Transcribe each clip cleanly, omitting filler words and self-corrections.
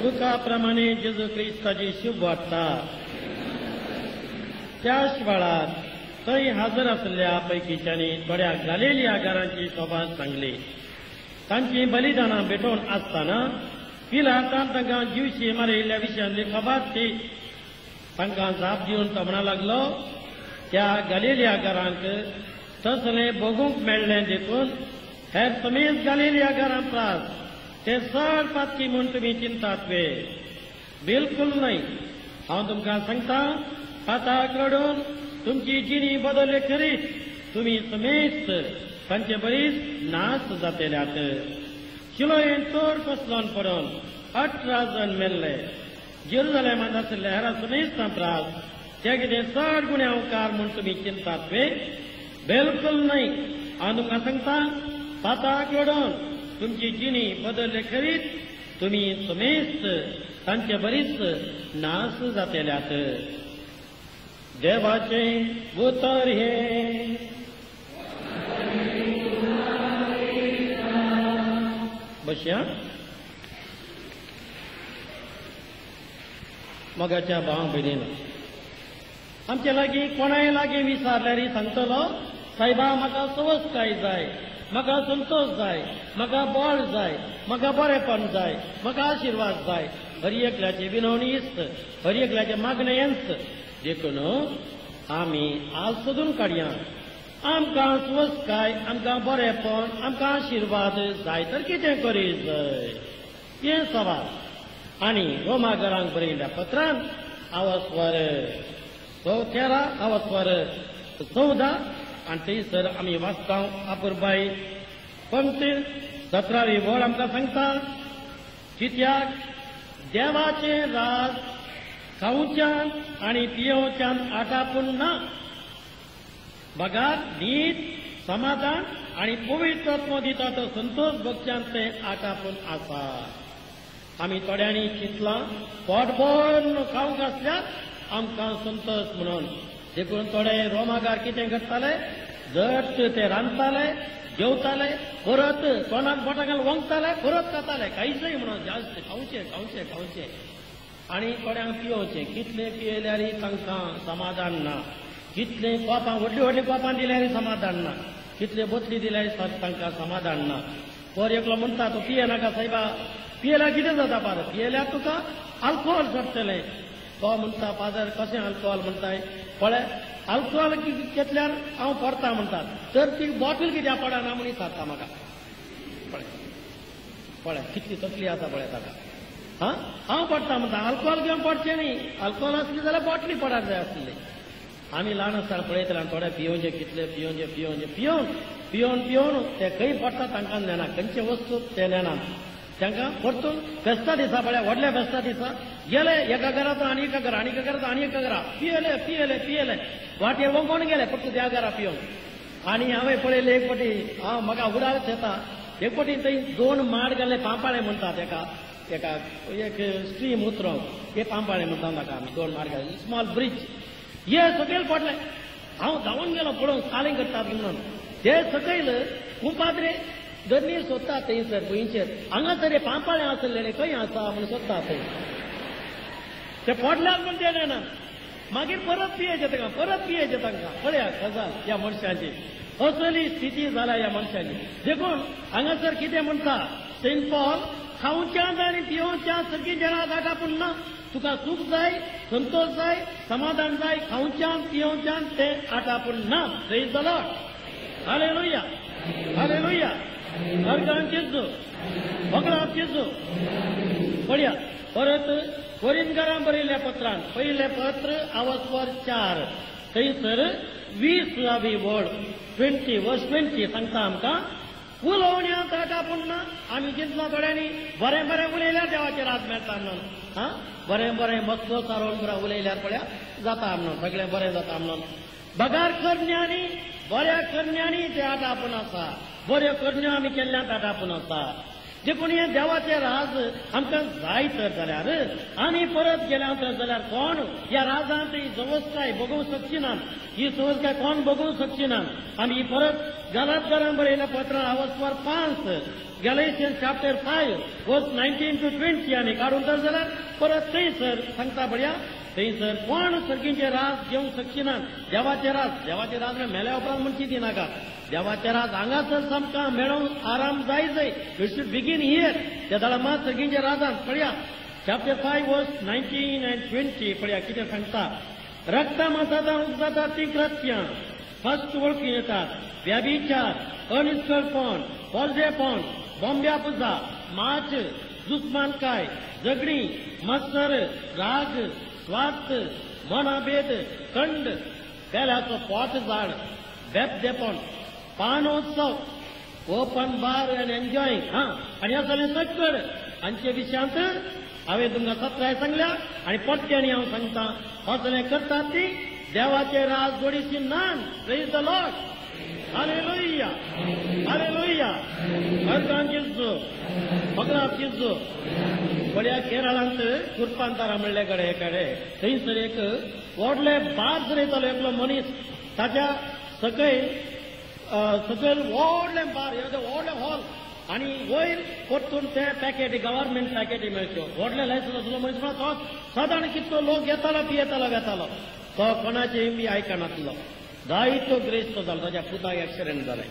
लुका प्रमाणे जेजू क्रिस्ताची शुभ वार्ता. त्याच वेळार थंय हजर आसल्या पैकीच्यांनी थोड्या गालेलिया घरांची शोभा सांगली. तांची बलिदानां भेटोवन आसतना पिलातान तांकां जिवशी मारिल्ल्या विशयांतली खबर ती तांकां जाप दिवन तो म्हणा लागलो, त्या गालेलिया घरांक तसलें भोगूंक मेळ्ळें देखून हेर समेत गालेलिया घरां प्रास ते चड पातकी म्हूण तुमी चिंतात वे? बिलकुल न्हय. हांव तुमकां सांगता, पाताक रडून तुमची जिणी बदलले खरीच तुमी समेस्त तांचे बरीच नाश जातेल्यात. शिलोयेन चड कोसलोन पडून 18 जण मेल्ले. जेरुजालेमांत आशिल्ले हेर समेस्तां प्रास ते कितें चड गुन्यांवकार म्हूण तुमी चिंतात वे? बिलकुल न्हय. हांव तुमकां सांगता, पाताक रडून तुमची जिणी बदलले खरीच तुमी समेस्त तांचे बरीच नाश जातेल्यात. देवाचें उतर हें. बशया. मोगाच्या भाव भयणीन, आमचे लागीं कोणाय लागीं विचारल्यार सांगतलो, सायबा म्हाका सवसकाय जाय, म्हाका संतोश जाय, म्हाका बळ जाय, म्हाका बरेपण जाय, म्हाका आशिर्वाद जाय. हर एकल्याची विनवणी इस्त, हर एकल्याचें मागणें येंच. देखून आमी आज सोदून काडया, आमकां स्वस्काय, आमकां बरेपण, आमकां आशिर्वाद जाय तर कितें करीत जाय हें सवाल. आनी रोमा घरांक बरयल्ल्या पत्रान आवस्वर 13 आवस्वर 14 आनी थंयसर आमी वाचता आपुरबाय पंक्ती 17वी वळ आमकां सांगता, कित्याक देवाचें राज खावच्यान आनी पियोवच्यान आटापून ना, बगार नीत, समाधान आनी पवित्रत्व दिता तो संतोष भोगच्यान तें आटापून आसा. आमी थोड्यांनी चिंतलां पोट भरून खावंक आसल्यार आमकां संतोष म्हणून. देखून थोडे रोमागार कितें करताले, जट ते रांदताले, जेवताले, परत तोंडाक बोटां घालून वंगताले, परत खाताले, कांयच न्हय म्हणून जास्त खावचें खावचें खावचें. आनी थोड्यांक पियोवचें, कितलें पियेल्यार तांकां समाधान ना, कितले कोपां व्हडलीं व्हडलीं कोपां दिल्यार समाधान ना, कितले बोतली दिल्यार तांकां समाधान ना. पर एकलो म्हणटा, तूं पिये नाका सायबा, पियेल्यार कितें जाता पार, पियेल्यार तुका आल्कोहोल चडटलें. तो म्हणटा, फादर कशें आल्कोहोल म्हणटाय? पळय आल्कोहोल घेतल्यार हांव पडटा म्हणटा, तर ती बॉटल कित्याक पडना म्हूण विचारता म्हाका. पळय पळय कितली तकली आसा पळय ताका. हां, हांव पडटा म्हणटा, आल्कोहोल घेवन पडचें न्ही, आल्कोहोल आसली जाल्यार बॉटली पडाक जाय आसली. आमी ल्हान आसतना पळयतले आनी थोडे पियोवचें, कितले पियोवचें पियोवचें, पियोवन पियोवन पियोवन ते खंय पडटा तांकां नेना, खंयचे वस्तू ते नेना. तांकां परतून फेस्ता दिसा पळय, व्हडल्या फेस्ता दिसा गेले एका घरांत आनी एका घरा, आनी एका घरांत आनी एका घरा, पियेले पियेले पियेले, वाटेर वंगोवन गेले फक्त त्या घरा पियोवन. आनी हांवें पळयलें एक फावटी, हांव म्हाका उडाळच येता, एक फावटी थंय 2 माड घाले पांपाळे म्हणटात एका एका एक स्ट्रीम उतरोंक, हे पांपाळे म्हणटा ताका आमी, 2 माड घाले, स्मॉल ब्रिज. हे सकयल पडले, हांव धांवून गेलो पळोवंक कालें करतात म्हणून. ते सकयल कुंपात्रे धरणी सोदता थंयसर भुंयचेर, हांगासर हे पांपाळे आसलेले खंय आसा म्हूण सोदता थंय. ते पडल्यार म्हूण ते जाणा, मागीर परत पियेचें तांकां, परत पियेचें तांकां. पळया गजाल ह्या मनशाची, असली स्थिती जाल्या ह्या मनशाची. देखून हांगासर कितें म्हणटा सेंट पॉल, खावच्यान आनी पियोवच्यान सगळीं जाणां जाता पूण ना, तुका सूख जाय, संतोष जाय, समाधान जाय, खावच्यान पियोवच्यान तें आटापून ना. Praise the Lord. Hallelujah, hallelujah. Organ जेजू, होगळाप जेजू. पळया परत कोरिंदकारां बरयल्ल्या पत्रान पयलें पत्र आवस्वर 4 थंयसर 20वी वळ 20 वर्स 20 सांगता आमकां, उलोवण्यांत आटापून ना. आमी चिंतला थोड्यांनी बरें बरें उलयल्यार देवाचेर राज मेळटा म्हणून. हां, बरें बरें मस्तो सारोवन बरें उलयल्यार पळया जाता म्हणून, सगळें बरें जाता म्हणून. बगार करण्यांनी, बऱ्या करण्यांनी ते आटापून आसा, बऱ्यो करण्यो आमी केल्ल्यान आटापून आसा. देखून हें देवाचें राज आमकां जाय तर जाल्यार, आमी परत गेल्या तर जाल्यार कोण ह्या राजांत ही जवसकाय भोगोवंक शकची ना, ही सवसकाय कोण भोगोवंक शकची ना. आमी परत गालातकारां बरयल्या पत्रां आवस्वार 5, Galatians chapter 5 verse 19 to 20 आनी काडून तर जाल्यार परत थंयसर सांगता पळया, थंयसर कोण सर्गींचे राज घेवंक शकचिनात. देवाचे राज, देवाचे राज म्हळ्यार मेल्या उपरांत म्हणची ती नाका. देवाचे राज हांगासर सामकां मेळोवंक आराम जाय जाय. It should begin here. त्या जाल्यार मात सर्गींच्या राजान पळया चॅप्टर 5 वर्स 19 आनी 20 पळया कितें सांगता. रक्ता मासांत उपजातात तीं कृत्यां फर्स्ट वळखून येतात. व्यभिचार, अनिश्कळपण, फॉल्जेपण, बॉम्ब्या पुजा, माच, दुस्मानकाय, झगडीं, मत्सर, राग, स्वार्थ, मनाभेद, कंड, पेल्याचो पोट झाड, बेबदेपण, पानोत्सव, ओपन बार आनी एन्जॉयिंग. हा, आनी ह्या सगळें सगळ हांचे विशयांत हांवें तुमकां सत्राय सांगल्या आनी पट्ट्यांनी हांव सांगता, असलें करतात ती देवाचे राज जोडीची naan. Praise the Lord. Hallelujah, hallelujah. अर्दान चिजो, पगडाप चिजो. पळया केरळांत कुरपांतारा म्हणले कडे कडे थंयसर एक व्हडले बार चलयतालो एकलो मनीस. ताच्या सकयल सकयल व्हडलें बार, व्हडलें हॉल आनी वयर परतून ते पॅकेटी, गव्हर्मेंट पॅकेटी मेळच्यो. व्हडलें लायसन्स आसलो मनीस म्हणून तो सदांच कितलो लोक येतालो, पियेतालो, वेतालो. तो कोणाचें बी आयकनासलो. जायतो ग्रेस्त जालो. ताच्या पुताक एक्सिडेंट जालें.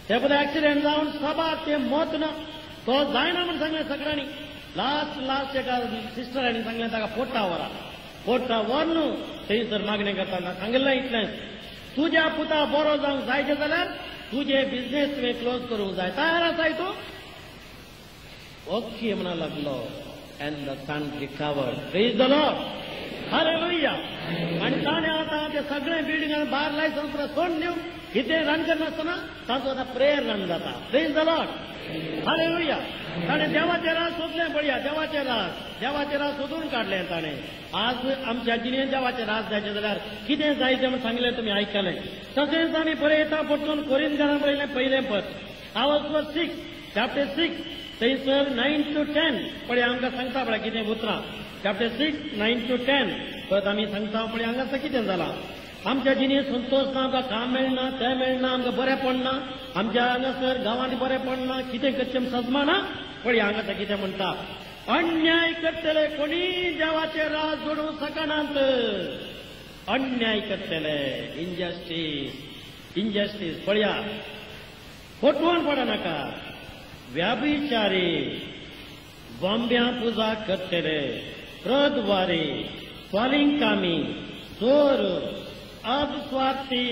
त्या पुताक एक्सिडेंट जावन सभा तें मत ना, तो जायना म्हूण सांगलें सगळ्यांनी. लास्ट लास्ट एका सिस्टरांनी सांगलें ताका पोटा व्हरा. पोटा व्हर न्हू थंयसर मागणें करतना सांगिल्लें इतलेंच, तुज्या पुता बरो जावंक जायचें जाल्यार तुजे बिजनेस तुवें क्लोज करूंक जाय. तयार आसाय तूं? ओके म्हणा लागलो. And the son recovered. Praise the Lord. Hallelujah. आनी ताणें आतां ते सगळें बिल्डिंगान भायर लायसन्स सोडून दिवन कितें रन करनासतना ताचो आतां प्रेयर रन जाता. Praise the Lord. Hallelujah. ताणें देवाचें राज सोदलें. पळया देवाचें राज, देवाचें राज सोदून काडलें ताणें. आज आमच्या जिणेंत देवाचें राज जायचें जाल्यार कितें जाय तें म्हूण सांगलें, तुमी आयकलें. तशेंच आमी पळयता परतून कोरिंथकारां बरयलें पयलें पत्र आवस्वर 6 चॅप्टर 6 थंयसर 9 to 10 पळय आमकां सांगता पळय कितें उतरां. चॅप्टर 6 9 to 10 परत आमी सांगता पळय हांगासर कितें जालां. आमच्या जिणेंत संतोश ना, आमकां काम मेळना, तें मेळना, आमकां बरें पडना, आमच्या हांगासर गांवांनी बरें पडना, कितें करचें सजमाना. पळय हांगासर कितें म्हणटा, अन्याय करतले कोणी देवाचे राज जोडूंक शकनात. अन्याय करतले, इनजस्टीस, इनजस्टीस. पळया फटवण पडनाका. व्याभिचारी, बॉम्ब्यां पुजा करतले, प्रद्वारी, स्वालिंगकामी, चोर, अपस्वार्थी.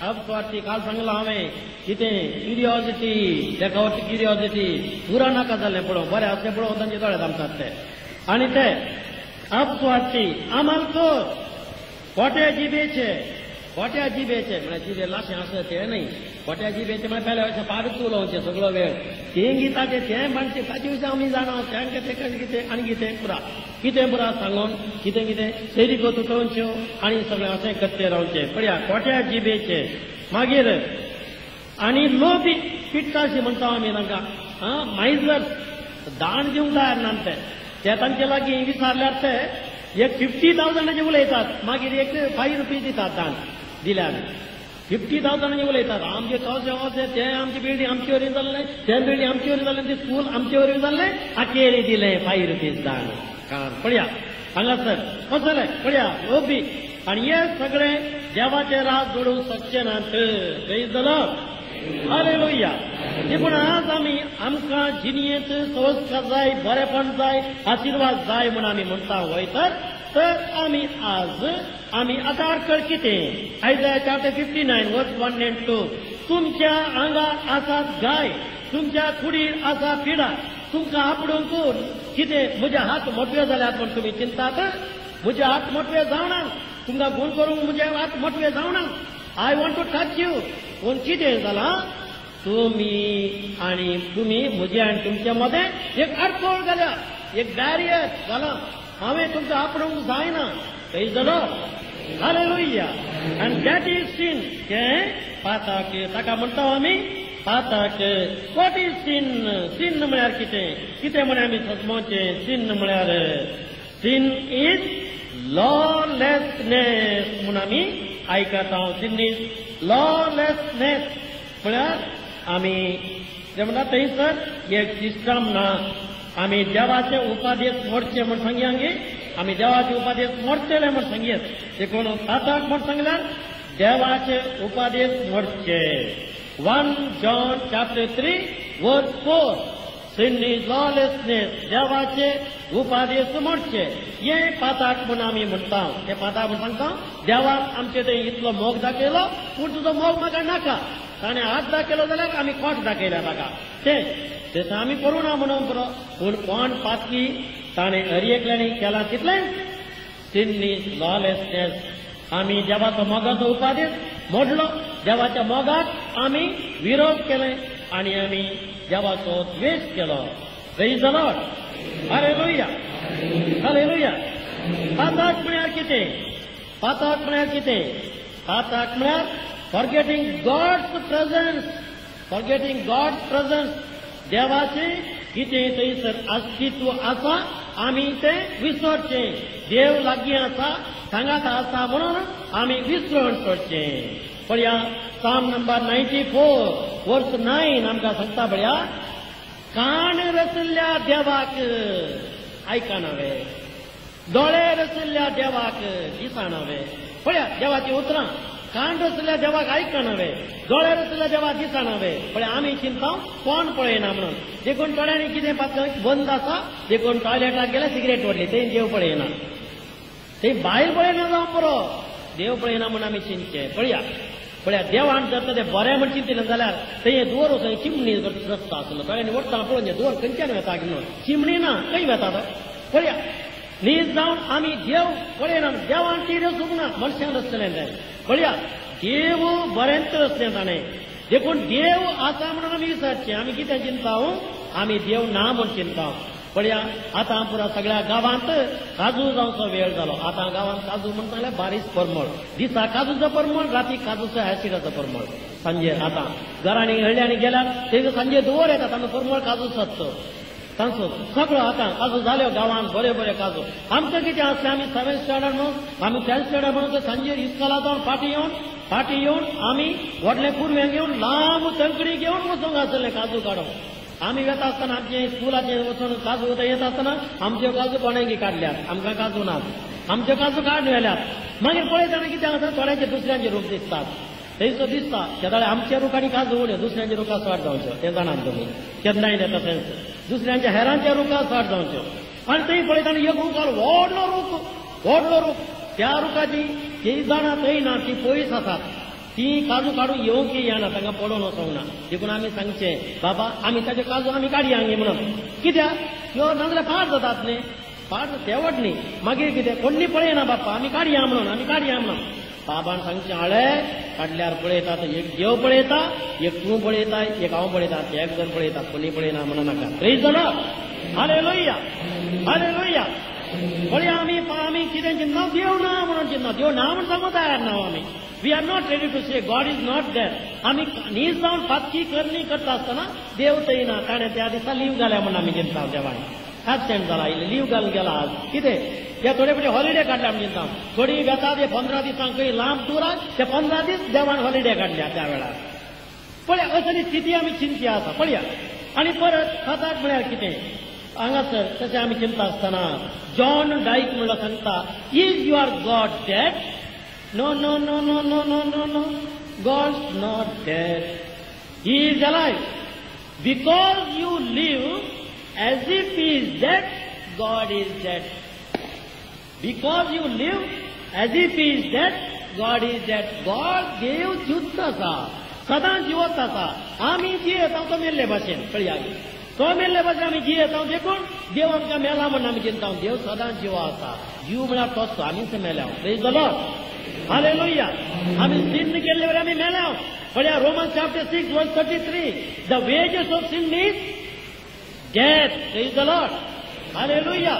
अपस्वार्थी काल सांगलां हांवें कितें, क्युरियोसिटी. ताका क्युरियोसिटी पुरा नाका जालें पळोवंक, बरें आसलें पळोवंक तांचे दोळे दामतात ते. आनी ते अपस्वार्थी, आमलखोर, खोट्या जिबेचे. खोट्या जिबेचे म्हळ्यार जिबे लाशें आसता तें न्हय. खोट्या जिबेचे म्हळ्यार पेल्या अशें पारूच उलोवचें सगळो वेळ. तें गिताचें तें मानचें ताचे विशीं आमी जाणा, तें कितें कितें आनी कितें पुरा कितें पुरा सांगून कितें कितें सैरिको तुटोवच्यो आनी सगळें अशें करते रावचें. पळया खोट्या जिबेचे. मागीर आनी लोबी पिट्टाशी म्हणटा आमी तांकां, आं, मायजर दान दिवंक तयार ना ते. ते तांचे लागीं विचारल्यार ते एक 50,000 उलयतात, मागीर एक 5 रुपीज दितात दान दिल्यार. 50,000 उलयतात. आमचे कशें अशें तें आमची बिल्डींग आमचे वरवीं जाल्लें, तें बिल्डींग आमचे वरवीं जाल्लें, तें स्कूल आमचे वरवीं जाल्लें, आकेरी दिलें 5 रुपीज दान. पळया हांगासर कसलें पळया लोबी. आनी हे सगळे देवाचे राज जोडूंक शकचे नात. Praise the Lord. Hallelujah. पूण आज आमी आमकां जिणेंत संस्कार जाय, बरेपण जाय, आशिर्वाद जाय म्हूण आमी म्हणटा वय तर आमी आज आमी आतां आडखळ कितें. Isaiah chapter 59 verse 1 and 2 तुमच्या आंगार आसात गाय, तुमच्या कुडीर आसा पिडा, तुमकां आपडूंक कितें म्हजे हात मोटवे जाल्यात म्हूण तुमी चिंतात. म्हजे हात मोटवे जावना, तुमकां गुण करूंक म्हजे हात मोटवे जावना. I want to touch you. पूण कितें जालां, तुमी आनी तुमी म्हजे आनी तुमचे मदें एक आडखळ घाल्या, एक बॅरियर घालां. हांवें तुमकां आपडूंक जायना. Praise the Lord. Hallelujah. And that is sin. तें पातक, ताका म्हणटा आमी पातक. What is sin? Sin म्हळ्यार कितें? कितें म्हळ्यार आमी सजमोचें? सिन म्हळ्यार सिन is lawlessness म्हूण आमी आयकता. Sin is lawlessness. म्हळ्यार आमी ते म्हणटा थंयसर एक सिस्टम ना. आमी देवाचे उपादेश मोडचे म्हूण सांगया गे, आमी देवाचे उपादेश मोडचेले म्हूण सांगयत. देखून पातक म्हूण सांगल्यार देवाचे उपादेश मोडचे. 1 John chapter 3 verse 4, sin is lawlessness, देवाचे उपादेश मोडचे. हे पातक म्हूण आमी म्हणटा. हे पातक म्हूण सांगता देवान आमचे थंय इतलो मोग दाखयलो पूण तुजो मोग म्हाका नाका. ताणें हात दाखयलो जाल्यार आमी कोट दाखयल्या ताका. तें तशें आमी करूं ना म्हणून पुरो. पूण कोण पातकी ताणें हर एकल्यानी केलां तितलें सिन is lawlessness. आमी देवाचो मोगाचो उपादेश मोडलो, देवाच्या मोगाक आमी विरोध केले आनी आमी देवाचो द्वेश केलो. Praise the Lord. Hallelujah, hallelujah. पातक म्हळ्यार कितें? पातक म्हळ्यार कितें? पातक म्हळ्यार forgetting God's presence, forgetting God's presence. देवाचें कितें थंयसर अस्तित्व आसा आमी तें विसरचें. देव लागीं आसा, सांगात आसा म्हणून आमी विसरून सोडचें. पळया Psalm number 94 verse 9 आमकां सांगता पळया, कान रचल्ल्या देवाक आयकनावे, दोळे रचल्ल्या देवाक दिसनावे. पळया देवाचीं उतरां, कान रचल्ल्या देवाक आयकनावे, दोळे रचल्ल्या देवाक दिसनावे. पळय आमी चिंता कोण पळयना म्हणून. देखून थोड्यांनी कितें पातक बंद आसा देखून टॉयलेटाक गेल्यार सिगरेट ओडली, थंय देव पळयना, थंय बायल पळयना जावं पुरो, देव पळयना म्हूण आमी चिंतचें. पळया पळया देवान जर तें बरें म्हण चिंतलें जाल्यार थंय दुवर वचून चिमणी रस्तो आसलो, थोड्यांनी वडटा पळोवन दुवर खंयच्यान वेता म्हणून, चिमणी ना खंय वेता तो. पळया नीज जावन आमी देव पळयना, देवान ती रसूंक ना, मनशान रचलें तें. पळया देव बरेंच रचलें ताणें, देखून देव आसा म्हणून आमी विसरचें. आमी कितें चिंता? आमी देव ना म्हूण चिंता. पळया आतां पुरा सगळ्या गांवांत काजू जावचो वेळ जालो. आतां गांवांत काजू म्हणटा जाल्यार बारीक परमळ, दिसा काजूचो परमळ, राती काजूचो ऍसिडाचो परमळ. सांजे आतां घरांनी हळ्यांनी गेल्यार तेजो सांजे दुवर येता, तांचो परमळ काजू सत्तो तांचो सगळो. आतां काजू जाल्यो गांवांत बऱ्यो बऱ्यो काजू. आमकां कितें आसलें, आमी 7th standard म्हणून, आमी 10th standard म्हणून सांजे इस्कोला जावन फाटी येवन आमी व्हडले कुरवें घेवन लांब तंकडी घेवन वचूंक आसलें काजू काडूंक. आमी वेता आसतना आमचे स्कुलाचेर वचून काजू येता आसतना आमच्यो काजू कोणेंगी काडल्यात, आमकां काजू नात, आमच्यो काजू काडून व्हेल्यात. मागीर पळयतना कितें आसा, थोड्यांचे दुसऱ्यांचे रूप दिसतात, थंयसो दिसता तेदळे आमच्या रुखांनी काजू उण्यो, दुसऱ्यांच्या रुखां स्वाट जावच्यो. तें जाणात तुमी, केन्नाय तें तशेंच दुसऱ्यांच्या हेरांच्या रुखां स्वाट जावच्यो. आनी थंय पळयतना एक रुखार व्हडलो रूख, व्हडलो रूख, त्या रुखाची ती जाणां थंय ना, ती पयस आसात, ती काजू काडून येवंक येना, तांकां पडोवन वचोंक ना. देखून आमी सांगचें बाबा आमी ताचे काजू आमी काडया म्हणून. कित्याक त्यो नाजाल्यार पाड जातात न्ही, पाड तेवट न्ही. मागीर कितें कोण्णी पळयना बाप्पा आमी काडया म्हणून, आमी काडया म्हणून. बाबान सांगचें हाळे काडल्यार पळयता एक देव पळयता, एक तूं पळयता, एक हांव पळयता, एक जण पळयता, कोणी पळयना म्हणून नाका. Praise the Lord. Hallelujah, hallelujah. पळया आमी आमी कितें चिंतना, देव ना म्हणून चिंतना, देव ना म्हूण सांगूंक तयार ना आमी. We are not ready to say God is not there. आमी नीज जावन पातकी करणी करता आसतना देव थंय ना, ताणें त्या दिसा लीव घाल्या म्हूण आमी चिंता. देवान ऍबसेंट जाला, इल्लें लीव घालून गेला आज, कितें ते थोडे फावटी हॉलिडे काडल्या म्हण चिंता. थोडी वेता ते 15 दिसांक खंय लांब टुराक, ते 15 दीस देवान हॉलिडे काडल्या त्या वेळार. पळया असली स्थिती आमी चिंती आसा. पळया आनी परत पातक म्हळ्यार कितें हांगासर तशें आमी चिंता आसतना जॉन डायक म्हणलो सांगता, is your God dead? No, no, no, no, no, no, no, no. God's not dead. He is alive. Because you live as if he is dead, God is dead. Because you live as if he is dead, God is dead. God देव जिवंत आसा, सदां जिवंत आसा. आमी जियेता तो मेल्ले भाशेन. पळया तो मेल्ले भाशेन आमी जियेता, देखून देव आमकां मेला म्हूण आमी चिंता. देव सदां जिवो आसा. जीव म्हळ्यार तोच, आमीच मेल्या. Praise the Lord. Hallelujah. आमी सिन केल्ले वरी आमी मेल्या. पळया Romans chapter 6 verse 33, the wages of sin is death. Praise the Lord. Hallelujah.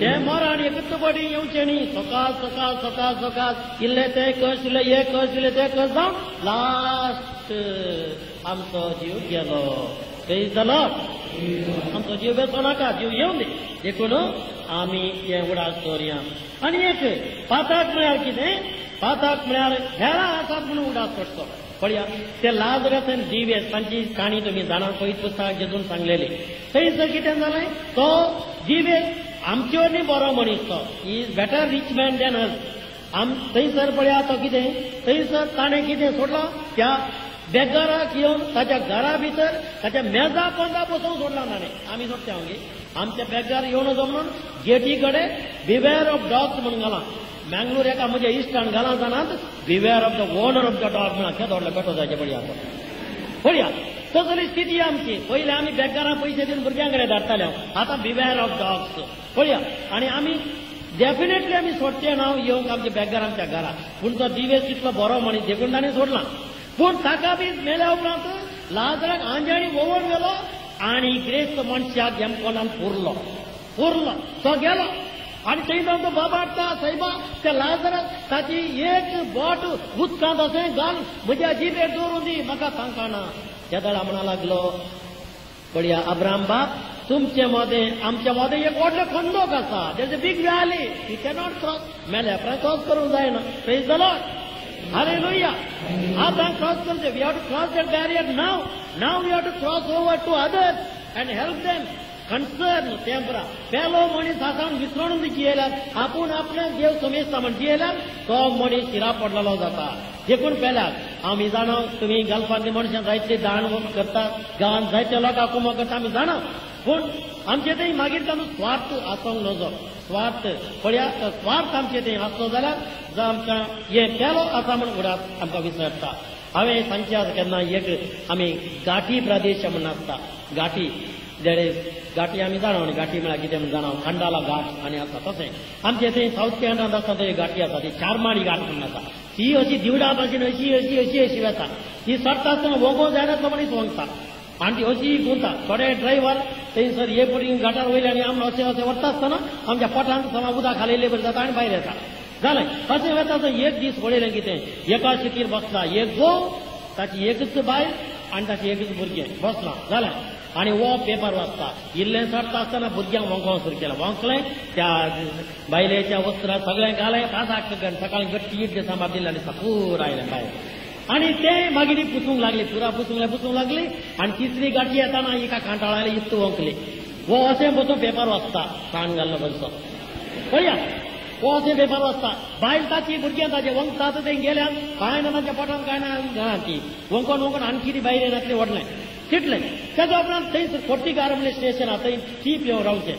ते मरण एकच पडी येवचें न्ही, सकाळ सकाळ सकाळ सकाळ इल्लें तें कश, इल्लें हें कश, इल्लें तें कश जावन लास्ट आमचो जीव गेलो. Praise the Lord. आमचो जीव बेसो नाका, जीव येवन दी. देखून आमी हें उडास दवरया. आनी एक पातक म्हळ्यार कितें? पातक म्हळ्यार हेरां आसात म्हणून उडास पडचो. पळया ते लाजरस आनी दिवेस तांची काणी तुमी जाणा, पयत पुस्तकाक जेजून सांगलेली. थंयसर कितें जालें, तो दिवेस आमचे वरवीं बरो मनीस, तो is better rich man than us. आम थंयसर पळया तो कितें, थंयसर ताणें कितें सोडलां, त्या बेगाराक येवन ताच्या घरा भितर ताच्या मेजा पोंदा बसोवन सोडला ताणें. आमी सोडटा हांव आमच्या बेगार येवन म्हणून गेटी कडेन बिवेर ऑफ डॉग्स म्हणून घालां. मँगलोर एका म्हज्या इश्टान घालां जाणात, beware of the owner of the dog म्हणून केदो व्हडलो पेटो जायचे. पळया पळया तसली स्थिती आमची. पयलीं आमी बेगारां पयशे दिवन भुरग्यां कडेन धाडटाले, आतां बिवेर ऑफ डॉग्स. पळया आनी आमी डेफिनेटली आमी सोडचे ना येवंक आमच्या बेगार आमच्या घरा. पूण तो दिवेस तितलो बरो मनीस देखून ताणें सोडला. पूण ताका बी मेल्या उपरांत लाजराक आंजाणी ओवन गेलो आनी ग्रेस्त मनशाक यमकोणान पुरलो पुरलो तो गेलो. आनी थंय जावन तो बाबा हाडटा, सायबा त्या लाजराक ताची एक बोट उदकांत अशें घाल, म्हज्या जिबेर दवरून दी, म्हाका तांकां. तेदळा म्हणा लागलो, पळया अब्राम बाब, तुमचे मदें आमच्या मदें एक व्हडलो खंदक आसा, there is a big valley, you cannot cross. मेल्या उपरांत क्रॉस करूंक जायना. Praise the Lord, hallelujah. आतां क्रॉस करचें, we have to cross that barrier now. Now we have to cross over to others and help them. Concern तेंपरा पेलो मनीस आसा विसरून जियेल्यार, आपूण आपल्याक देव समेजता म्हण जियेल्यार तो मनीस शिरा पडलेलो जाता. देखून पेल्याक आमी जाणा, तुमी गल्फांतली मनशां जायते दान करतात, गांवांत जायते लोकांक कुमो करता, आमी जाणा. पूण आमचे थंय मागीर तांचो स्वार्थ आसूंक नजो. स्वार्थ पळया, स्वार्थ आमचे थंय आसलो जाल्यार जावं आमकां हें पेलो आसा म्हण उडास आमकां विसरता. हांवें सांगचें आसा केन्ना एक आमी घाटी प्रदेश म्हण आसता, घाटी गाठी आमी जाणा, गाठी म्हळ्यार कितें म्हण जाणा, खंडाला घाट आनी आसा. तशें आमचे थंय सावथ कॅनडांत आसता थंय घाटी आसा, ती चारमाडी घाट म्हणून आसा. ती अशी दिवडा भाशेन अशी अशी अशी अशी वता. ती चडटा आसतना वोगो जायना तो मनीस वोंगता आनी ती अशी गुंता. थोडे ड्रायव्हर थंयसर हे पटी घाटार वयले आनी आम अशें अशें वता आसतना आमच्या पोटांत समा उदक घालयल्ले बरें जाता आनी भायर येता. जालें अशें वता. एक दीस पळयलें कितें, एका शितीर बसला एक घोव, ताची एकच बायल आनी ताचें एकच भुरगें बसलां. जालें आनी हो पेपर वाचता. इल्लें चडटा आसतना भुरग्यांक वोंकोंक सुरू केलें. वोंकलें त्या बायलेच्या वस्त्रां सगळें घालें, पासाक सकाळीं गट्टी इडली सांबार दिल्ले आनी पूर आयलें भायर. आनी ते मागीर पुसूंक लागली, पुरा पुसूंक पुसूंक लागली. आनी तिसरी गाठी येताना हिका कांटाळ आयले, इत्त वोंकली. हो अशें बसून पेपर वाचता, कान घाल्लो बसो. पळया हो अशें पेपर वाचता, बायल ताची भुरग्यां ताचे वोंकता तें गेल्यान कांय ना, तांच्या पोटान कांय ना घाला ती वोंकोन वोंकोन आणखी ती भायर येनासली व्हडलें तितलें. तेच्या उपरांत थंय कोट्टीकार म्हणलें स्टेशन आसा, थंय टी पिवन रावचें.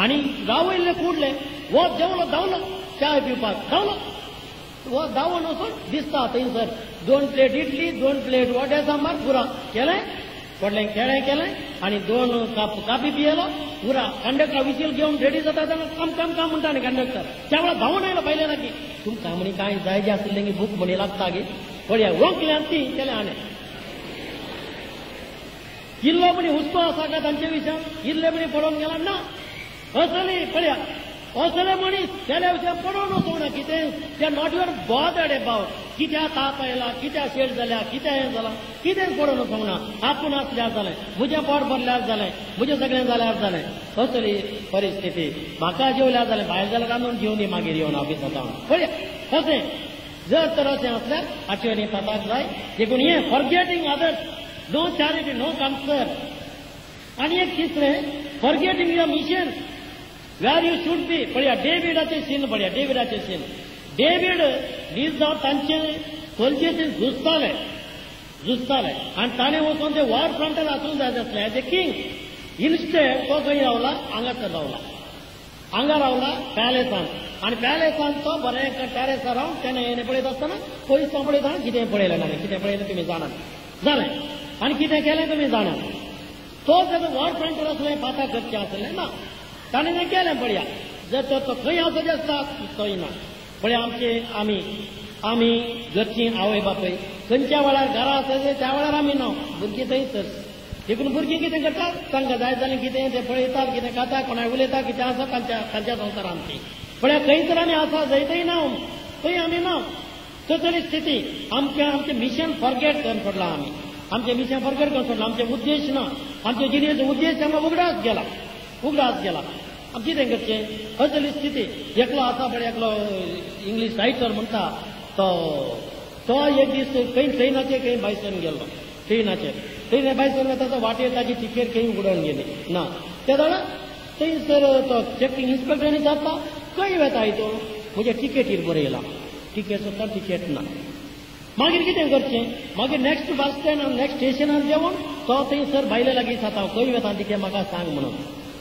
आनी रावयल्लें कुडलें, हो देंवलो धांवलो च्या पिवपाक धांवलो. हो धांवून वचून दिसता थंयसर 2 प्लेट इडली, 2 प्लेट वडे सांबार पुरा केलें, व्हडलें केळें केलें आनी 2 कप काफी पियेलो पुरा. कंडक्टर विशील घेवन रेडी जाता तेन्ना काम काम काम म्हणटा न्ही कंडक्टर. त्या वेळार धांवून आयलो पयलें ना की तुमकां म्हणी कांय जाय जें आशिल्लें की भूक म्हणी लागता गी. पळया वोंकल्यान ती केलें आनी इल्लो म्हणी हुस्को आसा काय तांचे विशयान, इल्ले म्हणी पडोवन गेला ना. असली पळया असले मनीस केल्या विशयान पडोवन वचूंक ना कितें. ते not your bothered about कित्याक ताप आयला, कित्याक शेड जाल्या, कित्याक हें जालां, कितें पडोवन वचूंक ना. आपूण आसल्यार जालें, म्हजें पोट भरल्यार जालें, म्हजें सगळें जाल्यार जालें. असली परिस्थिती. म्हाका जेवल्यार जालें, भायर जाल्यार रांदून जेवनी मागीर येवन ऑफिसांत हांव. पळया अशें जर तर अशें आसल्यार हाचे वयली ताताक जाय. देखून हें forgetting others, no charity, no concern. आनी एक तिसरें, forgetting your mission, where you should be. पळया डेविडाचें सीन, पळया डेविडाचें सीन. डेवीड नीज जावन तांचे चलचे ते झुजताले झुजताले आनी ताणें वचून ते वॉर फ्रंटार आसूंक जाय आसलें एज ए किंग. इन्स्टेड तो खंय रावला, हांगासर रावला, हांगा रावला पॅलेसान. आनी पॅलेसान तो बरें टॅरेसार रावन तेणें हें पळयत आसतना पयस पळयता कितें पळयलें ताणें, कितें पळयलें तुमी जाणात. जालें आनी कितें केलें तुमी जाणात. तो जर वॉर फ्रंटार आसलें पाता करचें आसलें ना, ताणें तें केलें. पळया जर तर तो खंय आसचें आसता थंय ना. पळया आमचे आमी आमी घरचीं आवय बापूय खंयच्या वेळार घरा आसता त्या वेळार आमी ना, भुरगीं थंयच. देखून भुरगीं कितें करतात, तांकां जाय जालें कितें तें पळयतात, कितें खाता, कोणाक उलयता, कितें आसा तांच्या तांच्या संवसारांत ती. पळया खंय तर आमी आसा जंय थंय ना, थंय आमी ना. तसली स्थिती आमचें आमचें मिशन फॉरगेट करून सोडलां आमी, आमचें मिशन फॉरगेट करून सोडलां. आमचे उद्देश ना, आमचे जिणेचो उद्देश आमकां उगडास गेला, उगडास गेला. आमी कितें करचें असली स्थिती. एकलो आसा पळय, एकलो इंग्लीश रायटर म्हणटा तो तो एक दीस खंय ट्रेनाचेर खंय भायसून गेल्लो, ट्रेनाचेर ट्रेन भायसून वता वाटेर ताची टिकेट खंय उडोवन गेली ना. ते जाणा थंयसर तो चॅकिंग इन्स्पेक्टरांनी जाता खंय वेता तो म्हज्या टिकेटीर बरयला, टिकेट सुद्दां टिकेट ना. मागीर कितें करचें? मागीर नेक्स्ट बस स्टँड नेक्स्ट स्टेशनार देंवून तो थंयसर बायले लागीं जाता खंय वेता टिकेट म्हाका सांग म्हणून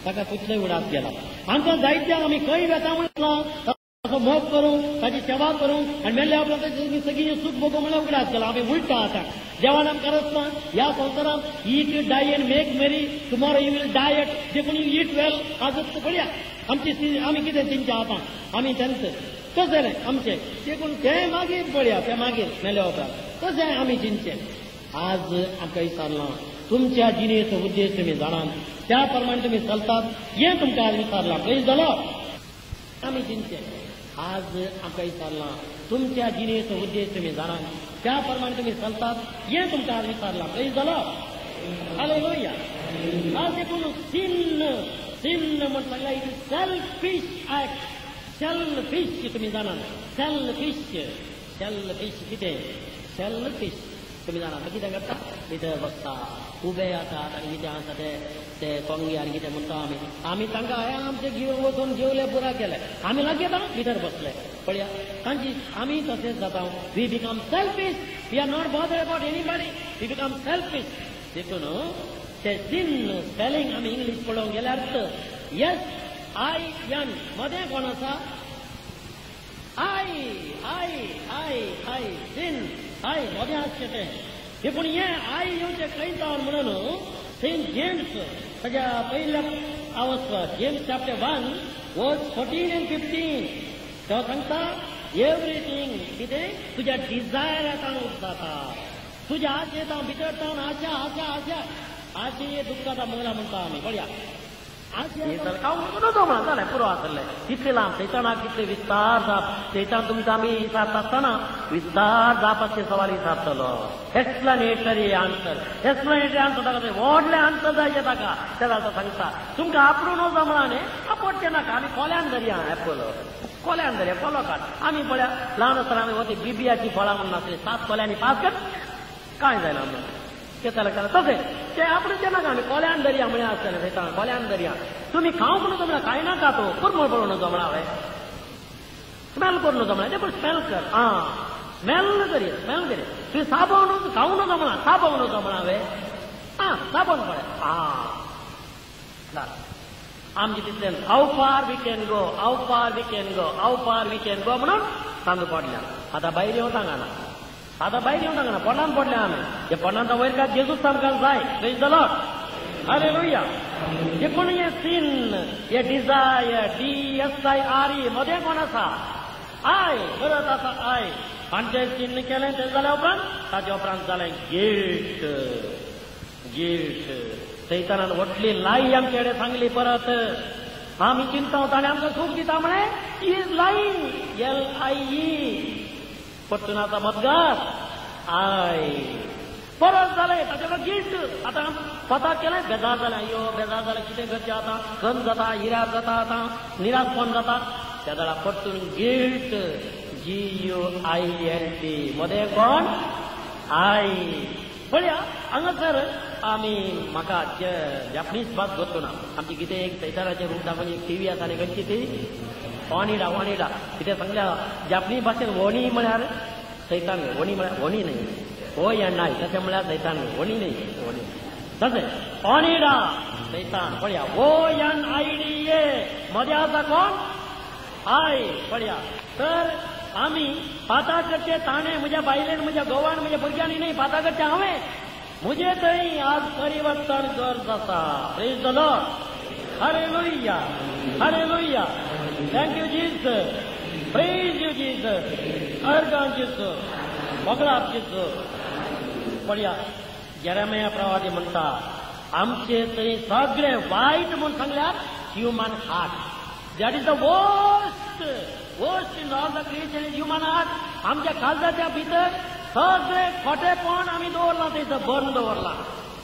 ताका तितलोय उडास गेला. आमकां जायत्या आमी खंय वेता म्हणला ताचो मोग करूंक, ताची सेवा करूंक आनी मेल्ल्या उपरांत सगळीं सूख भोगूंक म्हणल्यार उगडास केला. आमी उलटा आतां देवान आमकां रचना ह्या संवसारांत eat die and make merry, tomorrow you will die at, देखून you eat वेल आजच पळया आमची आमी कितें चिंतचें आतां आमी तेंच तशें जालें आमचें, देखून तें मागीर पळया तें मागीर मेल्या उपरांत तशें आमी चिंतचें. आज आमकां विचारलां तुमच्या जिणेचो उद्देश तुमी जाणात, त्या प्रमाणे तुमी चलतात हें तुमकां आज विचारलां. प्रेज the Lord. आमी चिंतचें. आज आमकां विचारलां तुमच्या जिणेचो उद्देश तुमी जाणात, त्या प्रमाणे तुमी चलतात हें तुमकां आज विचारलां. Praise the Lord. हालेलुया. आज देखून सिन सिन म्हण सांगला it is selfish act. Selfish तुमी जाणात, सेल्फीश सेल्फीश कितें? सेल्फीश तुमी जाणात कितें करता? भितर बसता, उबे आसात आनी कितें आसा ते ते कोंगे आनी कितें म्हणटा आमी आमी तांकां हें आमचें घेवन वचून जेवले पुरा केलें, आमी लागीं येता भितर बसले. पळया तांची आमी तशेंच जाता. We become selfish, we are not bother about anybody, we become selfish. देखून ते सिन स्पेलिंग आमी इंग्लीश पळोवंक गेल्यार एस I N मदें कोण आसा? I I I I sin I मदें आसचें तें. देखून हें I येवचें खंय जावन म्हणून सेंट जेम्स ताज्या पयल्या अवस्था जेम्स चॅप्टर 1 वर्स 14 आनी 15 तो सांगता एवरीथींग कितें तुज्या डिजायरांत जाता, तुज्या आशे तावन भितर तावन आशा आशा आशा आशे दुख्खाता मंगला म्हणटा आमी. पळया जालें पुरो आसलें तितलें लांब सैतानाक कितले विस्तार जाप सैतान तुमकां आमी विचारता आसतना विस्तार जापाचे सवाल विचारतलो. एक्सप्लेनेटरी आन्सर, एक्सप्लेनेटरी आन्सर ताका व्हडलें आन्सर जाय ताका. तेन्ना तो सांगता तुमकां आपडून वचो म्हणा न्ही, आपोडचें नाका. आमी कोल्यान धरया एपल, कोल्यान धरया कोलो काड. आमी पळया ल्हान आसतना आमी वती बिबियाची फळां म्हणून आसली, 7 कोल्यांनी पास कर कांय जायना म्हणून केताले तशें ते आपणें नाका. आमी कोल्यान दर्या म्हळ्यार आसतलें सैतान कोल्यान दर्या तुमी खावंक न्हू जमना, कांय नाका तो कुरमूळ पळोवन जमना हांवें स्मेल करून जमना, देखून स्मेल कर आं स्मेल करी स्मेल करी तुवें साबण खावंक जमना, साबण जमना हांवें आं साबण पळय आं आमचे तितल्यान how far we can go, how far we can go, how far we can go म्हणून तांदूळ पडल्या. आतां भायर येवं सांगना, आतां भायर येवं सांगना, पोटान पडल्या आमी. हे पोटान वयर काय जेजूच आमकां जाय. Praise the Lord. हालेलुया. देखून हे सिन हे डिजायर DSIRE मदें कोण आसा? I परत आसा I. आनी तें सिन केलें तें जाल्या उपरांत ताचे उपरांत जालें गिल्ट. गिल्ट सैतानान व्हडली लाई आमचे कडेन सांगली परत. आमी चिंता ताणें आमकां सूख दिता म्हळें is lying LIE परतून आतां मतगार I परत जालें ताचे बरोबर गिल्ट. आतां स्वता केलें बेजार जालें, अयो बेजार जालें कितें करचें आतां, खंत जाता, हिरास जाता, आतां निराशपण जाता. त्या जाल्यार परतून गिल्ट GUILT मदें कोण? I. पळया हांगासर आमी म्हाका जापनीज भास गोत्तो ना. आमची कितें एक सैतानाचें रूप दाखोवन एक टिवी आसा न्ही खंयची ती ओनिडा ओनिडा कितें सांगल्या जापनीज भाशेन वणी म्हळ्यार सैतान, वणी म्हळ्यार वणी न्ही, ओ एन I तशें म्हळ्यार सैतान, वणी न्ही वणी तशें ओनिडा सैतान. पळया ONIDA मदें आसा कोण? I. पळया तर आमी पाता करचे ताणें म्हज्या बायलेन म्हज्या घोवान म्हज्या भुरग्यांनी न्ही, पाता करचें हांवें. म्हजे थंय आज परिवर्तन गरज आसा. Praise the Lord. Hallelujah. Hallelujah. Thank you Jesus. Praise you Jesus. अर्गां जेजू, मोगळाप जेजू. पळया जेरेमिया प्रवादी म्हणटा आमचे थंय सगळें वायट म्हूण सांगल्यार human heart that is the worst worst in all the creation is human heart. आमच्या काळजाच्या भितर सगळें खोटेपण आमी दवरलां, थंयसर बंद दवरलां.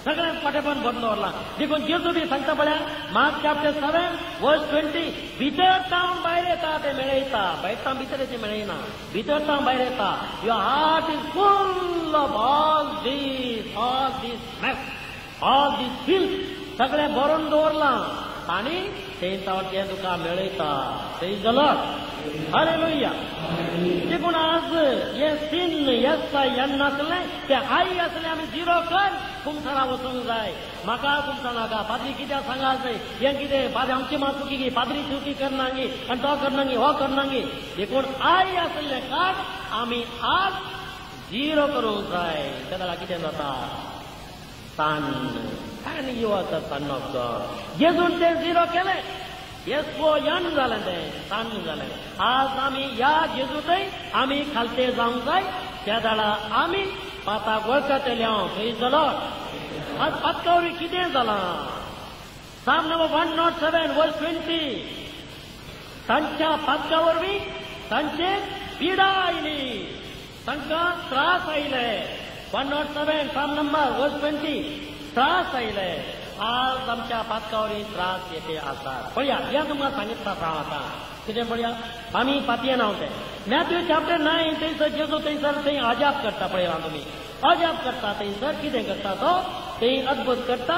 सगळें पाटेपण भरून दवरलां. देखून जेजू बी सांगता पळया मार्क चॅप्टर 7 वर्स 20, भितर तावन भायर येता ते मेळयता, भायर तावन भितर येते मेळयना, भितर तावन भायर येता. Your heart is full of all this mess, all this filth, सगळें भरून दवरलां आनी थंय तावन तें तुका मेळयता. Praise the Lord, hallelujah. देखून आज हे सीन एस I N नासलें तें I आसलें आमी झिरो कर कुमसारा वचूंक जाय. म्हाका कुमसार नाका, पाद्री कित्याक सांगा जाय हें कितें, पाद्री आमची मा चुकी गी, पाद्री चुकी करनागी आनी तो करनागी हो करनागी. देखून I आसलें कार्ड आमी आज झिरो करूंक जाय. त्या जाल्यार कितें जाता? सान आनी you are the son of God. जेजून तें झिरो केलें, एस ओ एन जालें, तें सान जालें. आज आमी ह्या जेजूतय आमी खालते जावंक जाय. त्या दाडा आमी पाताक वळखतले. Praise the Lord. आज पातका वरवीं कितें जालां? Psalm number 107 verse 20, तांच्या पातका वरवीं तांचेर पिडा आयली, तांकां त्रास आयले. 107 साम नंबर वर्स 20, त्रास आयले. आज आमच्या पातका वरवीं त्रास येते आसात. पळया हें तुमकां सांगितलं आसा हांव आतां कितें पळया आमी पातयेना तें. मॅथ्यू चॅप्टर 9 थंयसर जेजू थंयसर थंय अजाप करता. पळयला तुमी, अजाप करता. थंयसर कितें करता तो? थंय अद्भुत करता.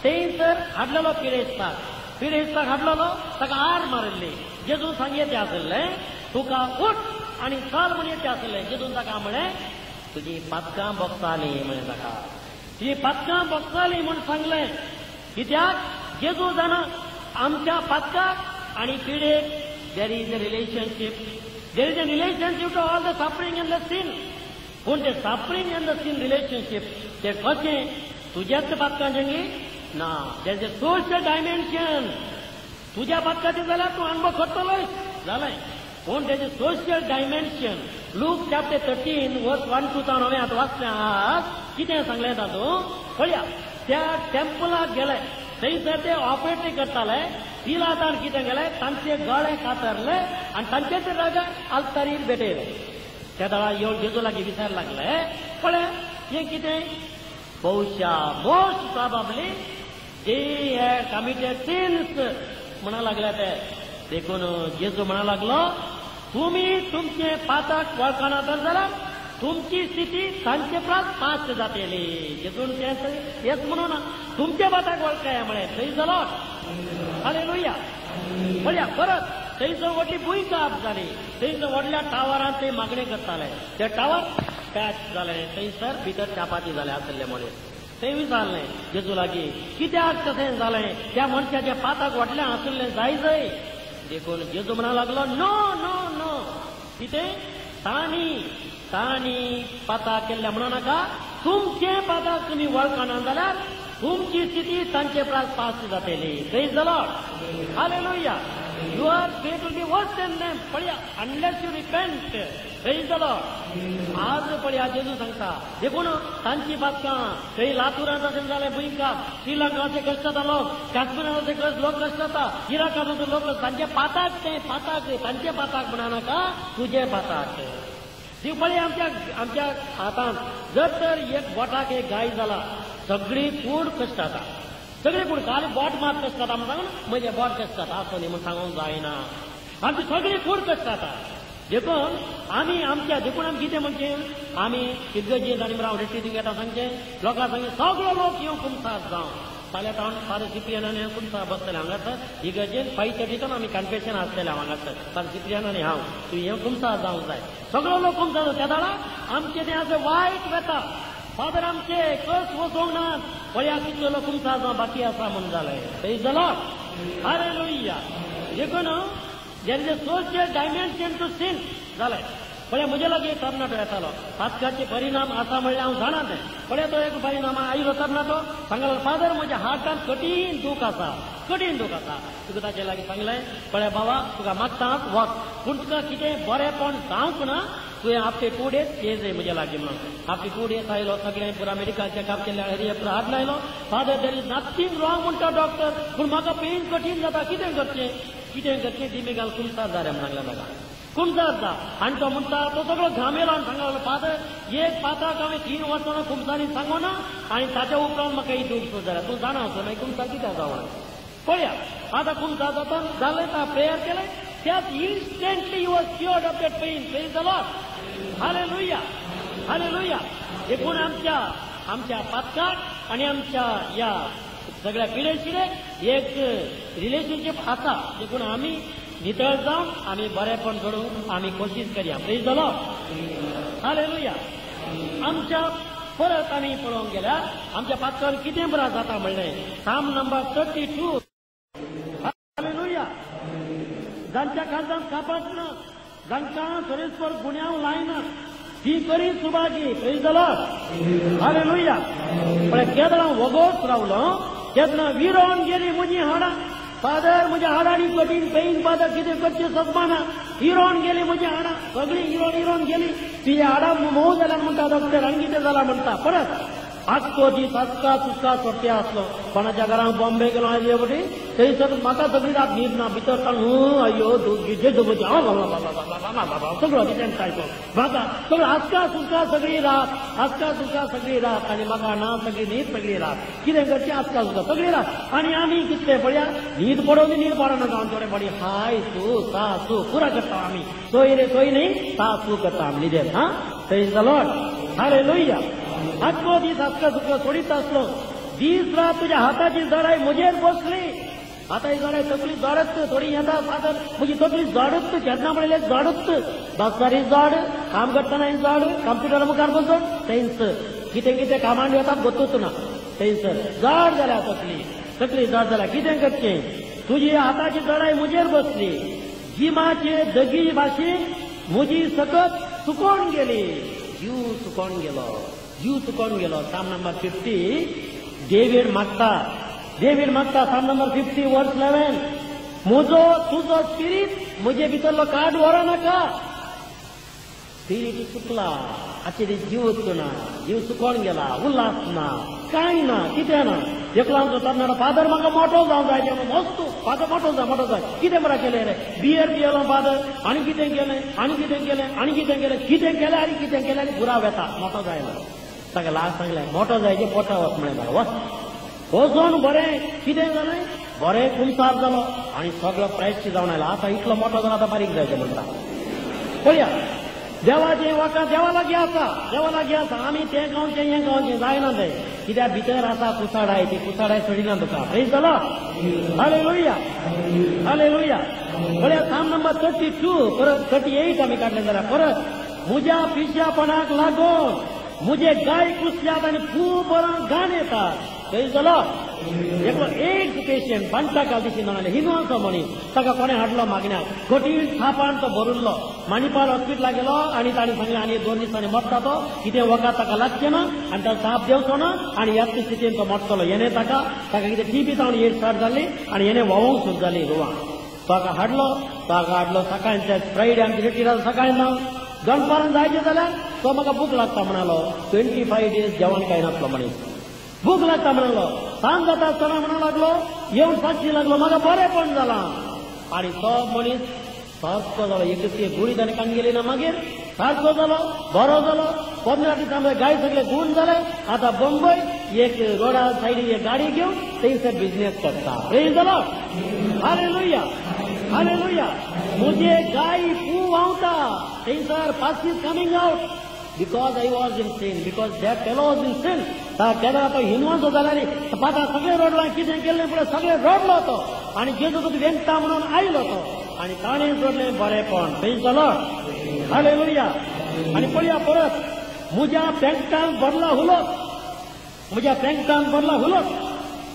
थंयसर हाडलेलो पिडेस्ताक, पिडेस्ताक हाडलेलो, ताका आर मारिल्ली. जेजून सांगयें तें आसलें तुका उठ आनी चल म्हण येते आसलें. जेजून ताका म्हळें तुजी पातकां भोगतालीं म्हळें ताका, तुजी पातकां भोगतालीं म्हूण सांगलें. कित्याक? जेजू जाणा आमच्या पातकाक आनी पिडेक there is a relationship, there is a relationship to all the suffering and the sin. पूण ते suffering and the sin relationship ते कशें? तुज्याच पातकांचें ना, there is a social dimension. तुज्या पातकाचें जाल्यार तूं अणभव करतलोच जालें, पूण तेजें सोशल डायमेन्शन. लूक चॅप्टर 13 वर्स 1-2 हांवें आतां वाचलें. आज कितें सांगलें तातूंत पळया. त्या टेम्पलाक गेले, थंयसर ते ऑपरेटरी करताले. पिलातान कितें केलें, तांचे गळे कातरले आनी तांचेच रागा आल्तारीर भेटयले. त्या दळा येवन जेजू लागीं विचार लागले, पळय हें कितें? बहुशा most probably they had committed sins म्हणा लागले ते. देखून जेजू म्हणा लागलो तुमी तुमचे पातक वळखना तर जाल्यार तुमची स्थिती तांचे प्रास पास जातली. जेजून तें हेच म्हणून तुमचे पातक वळखाय म्हळें. Praise the Lord, hallelujah. पळया परत थंयसर व्हडली भुंयकांप जाली. थंयसर व्हडल्या टावरांत ते मागणें करताले, ते टावर पॅच जाले. थंयसर भितर चापाती जाले आसले म्हणून थंय विचारलें जेजू लागीं कित्याक तशें जालें? त्या मनशाचें पातक व्हडलें आशिल्लें जाय जाय. देखून जेजू म्हणा लागलो नो नो नो, कितें? तांणी तांणी पाताक केल्लें म्हणू नाका, तुमचें पाताक तुमी वळखना जाल्यार तुमची स्थिती तांचे प्रास पास जातली. Praise the Lord, hallelujah. Your fate will be worse than them. पळया, unless you repent. Praise the Lord. आज पळया जेजू सांगता देखून तांची पातकां थंय लातूरांत अशें जालें भुंयकांप, श्रीलंकाचे कश्ट जाता लोक, काश्मीराचे लोक कश्ट जाता, इराकाचो लोक, तांचे पाताक ते पाताक तांचे पाताक म्हणा नाका, तुजे पाताक. ती पळय आमच्या आमच्या हातांत जर तर एक बोटाक एक गाय जाला, सगळी कूड कश्ट जाता, सगळी कूड. खाली बोट मात कश्ट जाता म्हण सांगून म्हजें बोट कश्ट जाता असो न्ही म्हण सांगूंक जायना, आमची सगळी कूड कश्ट जाता. देखून आमी आमच्या देखून आमी कितें म्हणचें, आमी इगर्जेंत आनी राव रेट्रीटींग येता सांगचें लोकांक सांगचें सगळो लोक येवंक कुमसार जावं. फाल्यां तावन फादर सिप्रियन आनी हांव कुमसार बसतलें हांगासर इगर्जेन 5:30 आमी कन्फेशन आसतलें हांव हांगासर, फादर सिप्रियन आनी हांव, तूं येवंक कुमसार जावंक जाय. सगळो लोक कुमसार जावं. त्या दाडा आमचें तें आसा वायट वेता, फादर आमचे कस वचोंक ना, पळया कितलो लोक कुमसार जावं बाकी आसा म्हूण जालें. Praise the Lord, hallelujah. देखून there is a social dimension to sin जालें. पळय म्हजे लागीं एक तरणाटो येतालो, पातकाचे परिणाम आसा म्हणल्यार हांव जाणा तें. पळय तो एक परिणाम आयलो तरणाटो सांगलो, फादर म्हज्या हार्टान कठीण दूख आसा, कठीण दूख आसा. तुका ताचे लागीं सांगलें, पळय बाबा तुका मागता वच, पूण तुका कितें बरेंपण जावंक ना, तुवें आफ्टर 2 days येयजय म्हज्या लागीं म्हणून. आफ्टर 2 days आयलो, सगळें पुरा मेडिकल चॅकअप केलें, पुरा हाडून आयलो. Father there is nothing wrong म्हणटा डॉक्टर, पूण म्हाका पेन कठीण जाता, कितें करचें कितें करचें? दिमी घाल कुमसार जालें म्हण सांगलें ताका. कुमसार जा. आनी तो म्हणटा तो सगळो घामेलो आनी सांगलो, फादर एक पात्राक हांवें 3 वर्सां कुमसारी सांगो ना आनी ताच्या उपरांत म्हाका ही दूख सुरू जाल्या. तूं जाणा वचो मागीर कुमसार कित्याक जावना. पळया आतां कुमसार जाता जालें, प्रेयर केलें, त्याच instantly you was cured of that pain. Praise the Lord, hallelujah, hallelujah. देखून आमच्या आमच्या पातकाक आनी आमच्या ह्या सगळ्या पिडेशिरे एक रिलेशनशीप आसा. देखून आमी नितळ जावन आमी बरेपण घडोवंक आमी कोशिश करया. Praise the Lord, hallelujah. आमच्या परत आमी पळोवंक गेल्यार आमच्या पातकान कितें बरें जाता म्हणलें साम नंबर 32. हालेलुया. जांच्या काळजांत कापाट ना, जांकां सरेस्वर गुन्यांव लायना, ती करी Subhagi. Praise the Lord, hallelujah. पळय केदळां वगोच रावलो तेन्ना विरोन गेली म्हजी हाडां. फादर म्हज्या हाडांनी कठीण पेन, फादर कितें करचें सजमाना. इरोन गेली म्हजी हाडां, सगळीं इरोन इरोन गेली. ती हाडां मोव जाल्यार म्हणटा डॉक्टर, आनी कितें जालां म्हणटा. परत आजको दीस आजका सुस्का सोडटे आसलो. कोणाच्या घरांत बॉम्बे गेलो आयले फटी, थंयसर म्हाका सगळी रात न्हीद ना, भितर काडून अय्यो सगळो कितें आयको म्हाका सगळो आजका सुस्का सगळी रात, आजका सुस्का सगळी रात. आनी म्हाका ना सगळी न्हीद सगळी रात. कितें करचें आजका सुस्का सगळी रात. आनी आमी कितले पळया न्हीद पडोवन न्हीद पडना जावन थोडे पडी हाय सू सा सू पुरा करता आमी. सोय रे सोय न्ही सा सू करता आमी न्हिदेन. हा, प्रेज the Lord, hallelujah. आजको दीस आजका सुका सोडीत आसलो. दीस रात तुज्या हाताची जडाय म्हजेर बसली. हाताची जडाय तकली जडत थोडी येता फादर, म्हजी तकली जडत केन्ना म्हणलें जडत. बसतारी जड, काम करतना जड, कंप्युटरा मुखार बसून थंयसर कितें कितें कामान वता गोतूच ना, थंयसर जड जाल्या तकली, तकली जड जाल्या. कितें करचें? तुजी हाताची जडाय म्हजेर बसली. जिमाचे दगी भाशेन म्हजी सकत सुकोवन गेली. जीव सुकोवन गेलो, जीव चुकोवन गेलो. साम नंबर 50 डेवीड मागता, डेवीड मागता साम नंबर 50 वर्स 11, म्हजो तुजो स्पिरीट म्हजे भितरलो काड व्हरो नाका. स्पिरीट चुकला, आतां ते जीवच ना, जीव सुकोवन गेला, उल्हास ना, कांय ना, कितें ना. एकलो आमचो तरणाटो, फादर म्हाका मोटो जावंक जाय, मस्त फादर मोटो जाय, मोटो जाय. कितें बरें केलें रे? बियर पियेलो फादर, आनी कितें केलें, आनी कितें केलें, आनी कितें केलें, कितें केलें आनी कितें केलें, आनी पुराव येता मोटो जायना. ताका लास्ट सांगलें मोटो जायचे पोटा वच म्हणलें. म्हाका वच वचोन बरें कितें जालें, बरें कुमसार जालो आनी सगळो फ्रेश जावन आयलो. आतां इतलो मोटो जाला, आतां बारीक जायचें म्हणटा. पळया देवाचें वाका देवा लागीं आसा, देवा लागीं आसा. आमी तें खावचें हें खावचें जायना तें, कित्याक भितर आसा कुसाडाय, ती कुसाडाय सोडिना तुका. प्रेज the Lord, hallelujah, hallelujah. पळया साम नंबर 32 परत 38 आमी काडलें जाल्यार परत म्हज्या पिश्यापणाक लागून म्हजे गाय कुसल्यात आनी खूब बरो गाण येता. प्रेज the Lord. एकलो एड्स पेशंट बांटाकाल दिशी म्हणाले, हिंदुआंचो मनीस, ताका कोणें हाडलो मागण्याक, कठीण थापान तो भरिल्लो. माणिपाल हॉस्पिटलाक गेलो आनी ताणें सांगलें आनी 2 दिसांनी मरता तो, कितें वखद ताका लागचें ना आनी ताका साप देंवचो ना आनी ह्याच स्थितीन तो मरतलो. हेणें ताका ताका कितें टीबी जावन एड्स स्टार्ट जाल्ली आनी हेणें व्हांवूंक सुरू जाली रुवां. ताका हाडलो, ताका हाडलो सकाळीं, फ्रायडे आमची रिटीर सकाळीं ना दनपारान जायचें जाल्यार तो म्हाका भूक लागता म्हणालो. 25 डेज जेवण काय नासलो मनीस, भूक लागता म्हणालो. सांज जाता आसतना म्हणूंक लागलो, येवन साक्षी लागलो म्हाका बरेंपण जालां. आनी तो मनीस सारको जालो, एक गुळी ताणें काडून गेली ना, मागीर सारको जालो, बरो जालो. 15 दिसां गाय सगळे गूण जाले. आतां बंबय एक रोडा सायडीक एक गाडी घेवन थंयसर बिजनेस करता. प्रेज the Lord, hallelujah, hallelujah. म्हजे गाय पू व्हांवता थंयसर, pus is coming out because I was in sin, because that fellow was in sin. तेन्ना तो हिंदुआंचो जाल्यार पाता सगळे रडलो, कितें केल्लें पळय सगळे रडलो तो. आनी जेजू वेंगता म्हणून आयलो तो आनी ताणें जोडलें बरेंपण. Praise the Lord, hallelujah. आनी पळया परत म्हज्या पेंटान भरला हुलोक, म्हज्या पेंटान भरला हुलोक,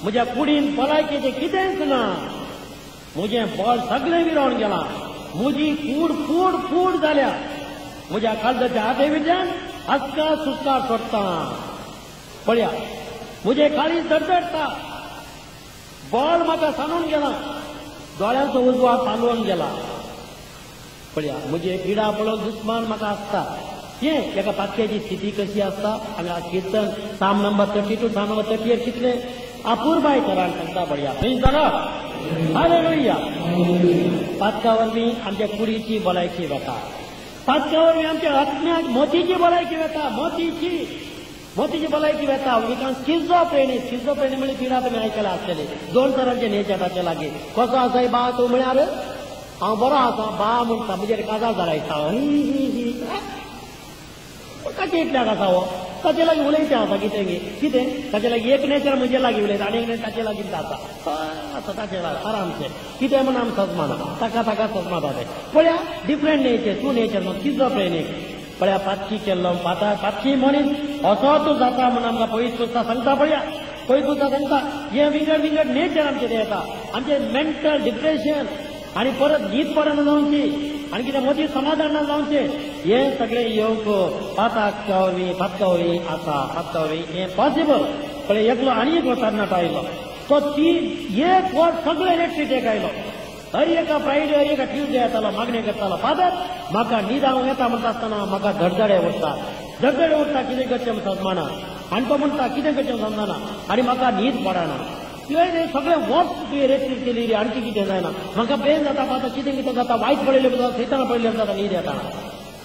म्हज्या कुडीन भलायकेचें कितेंच ना, म्हजें बळ सगळें विरोवन गेलां, म्हजी कूड कूड कूड जाल्या, म्हज्या काळजाच्या हाते वयल्यान आजकाल सुस्कार सोडटा. पळया म्हजें काळीज धडधडटा, बळ म्हाका सांडून गेलां, दोळ्यांचो उजवाड पालोवन गेला. पळया म्हजे पिडा पळोवन दुस्मान म्हाका आसता. हें एका पातक्याची स्थिती कशी आसता हांगा किर्तन साम नंबर 32 साम नंबर 38 कितले अपुरबाय करान सांगता. पळया प्रेज the Lord, हालेलुया. पातका वरवीं आमच्या कुडीची भलायकी वता, पातका वरवीं आमच्या आत्म्याक मोतीची भलायकी वता, मोतीची भलायकी वता. विकान स्किझोफ्रेनी, स्किझोफ्रेनी म्हणजे पिडा तुमी आयकला आसतली. दोन तरांचे नेचर ताचे लागीं. कसो आसा बा तूं म्हळ्यार हांव बरो आसा बा म्हणटा, म्हजेर काजार जालायता ताचे इतल्याक आसा हो, ताचे लागीं उलयता आसा कितें कितें ताचे लागीं एक नेचर म्हजे लागीं उलयता आनी एक नेचर ताचे लागीं आसा आसा ताचे लागीं आरामशें कितें म्हण आमी सजमाना ताका ताका सजमाता तें. पळया डिफरंट नेचर, टू नेचर म्हणून स्किझोफ्रेनीक. पळया पातकी केल्लो पातकी मनीस असो तूं जाता म्हूण आमकां पयस पुस्तक सांगता. पळया पयस पुस्तक सांगता हें विंगड विंगड नेचर आमचें येता. आमचें मेंटल डिप्रेशन आनी परत न्हीद पडना जावची आनी कितें मदीं समाधान ना जावचें, हें सगळें येवंक पातका वरवीं पातका वरवीं आसा, पातका वरवीं हें पॉसिबल. पळय एकलो आनी एक तरणाटो आयलो, तो 1 वर्स सगळें इलेक्ट्रीक आयलो. हर एका फ्रायडे हर एका ट्युजडे येतालो, मागणें करतालो, फादर म्हाका न्हीद हांव येता म्हणटा आसतना म्हाका धडधडे उरता, धडधडे उरता, कितें करचें म्हण समजना. आनी तो म्हणटा कितें करचें समजना आनी म्हाका न्हीद पडना. तुवें सगळें वर्स तुवें रेस्ट्रीक केली रे, आणखी कितें जायना, म्हाका पेन जाता फादर, कितें कितें जाता, वायट पडिल्लें जाता, सैताना पडिल्लें जाता, न्हीद येता.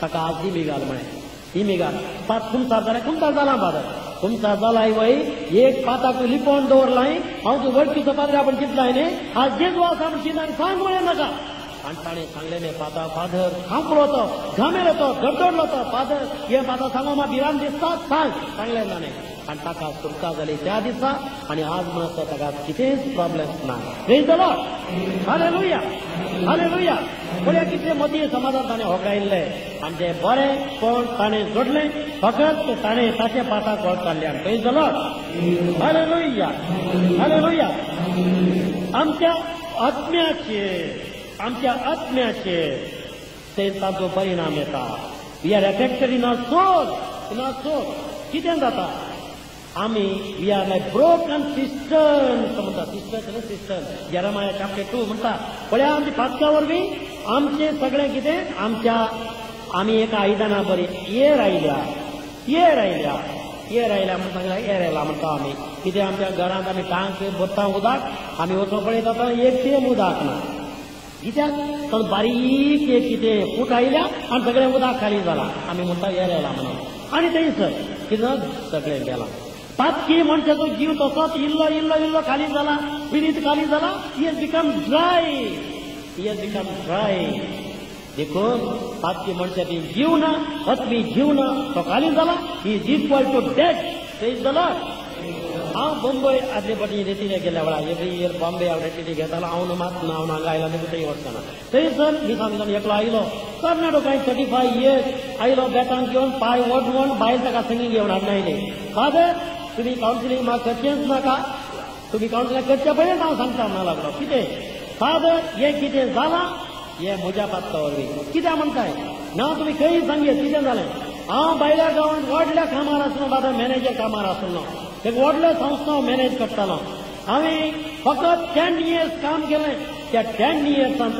ताका आज दिमी घाल म्हळें, दिमी घाल. पात कुमसार जालें, कुमसार जालां फादर, कुमसार जालाय वय एक पाताक लिपोवन दवरलाय, हांव तूं वळखीचो पाद्रे आपण चिंतलाय न्ही, आज जेजू आसा म्हण चिंतलाय, सांग म्हळें म्हाका. आनी ताणें सांगलें न्ही पाता फादर खांपलो तो, घामेलो तो, धडधडलो तो, फादर हें पाता सांगो म्हाका भिरांत दिसता, सांग सांगलें ताणें. आनी ताका सुटका जाली त्या दिसा आनी आज म्हणसर ताका कितेंच प्रॉब्लेम ना. Praise the Lord. Hallelujah, hallelujah. पळया कितले मदीं समाजान ताणें होगडायिल्लें आनी तें बरें कोण ताणें जोडलें, फकत ताणें ताचे पाताक वळखल्ल्यान. Praise the Lord. Hallelujah, hallelujah. आमच्या आत्म्याचे, आमच्या आत्म्याचे ते ताचो परिणाम येता. We are affected in our soul, in our soul. कितें जाता आमी we are like broken cisterns म्हणटा, सिस्टर्स सिस्टर्न जेरमाया चॅप्टर 2 म्हणटा. पळया आमच्या पातका वरवीं आमचें सगळें कितें आमच्या आमी एका आयदना बरी एर आयल्या, एर आयल्या, एर आयल्या म्हण सांगल्या, एर आयला म्हणटा आमी. कितें आमच्या घरांत आमी टांक भरता उदक, आमी वचों पळयता तो एक थेंब उदक ना. कित्याक तर बारीक एक कितें फूट आयल्या आनी सगळें उदक खाली जालां, आमी म्हणटा एर आयला म्हणून. आनी थंयसर कितें सगळें गेलां. पातकी मनशाचो जीव तसोच इल्लो इल्लो इल्लो खाली जाला, पिरीत खाली जाला. He has become dry, he has become dry. देखून पातकी मनशाची जीव ना, आत्मी जीव ना, तो खाली जाला. He is equal to death. Praise the Lord. हांव बॉम्बे आदले फावटी रेतीने गेल्या वेळार एवरी इयर बॉम्बे हांव रेतीने घेतालो. हांव मात ना, हांव हांगा आयलो आनी थंय वचना. थंयसर मिसां मिसान एकलो आयलो तरणाटो, कांय 35 इयर्स आयलो, बेतान घेवन पांय ओडून बायल ताका संगी घेवन हाडून आयली. फादर तुमी कावन्सिलींग म्हाका करचेंच नाका, तुमी कावन्सिलींग करचे पयलींच हांव सांगता म्हणा लागलो. कितें फादर हें कितें जालां हें म्हज्या पातका वरवीं. कित्याक म्हणटाय ना तुमी खंय सांगयत कितें जालें. हांव भायल्या गांवांत व्हडल्या कामार आसलो फादर, मॅनेजर कामार आसलो, एक व्हडलो संस्था हांव मॅनेज करतालो. हांवें फकत 10 इयर्स काम केलें. त्या 10 इयर्सांत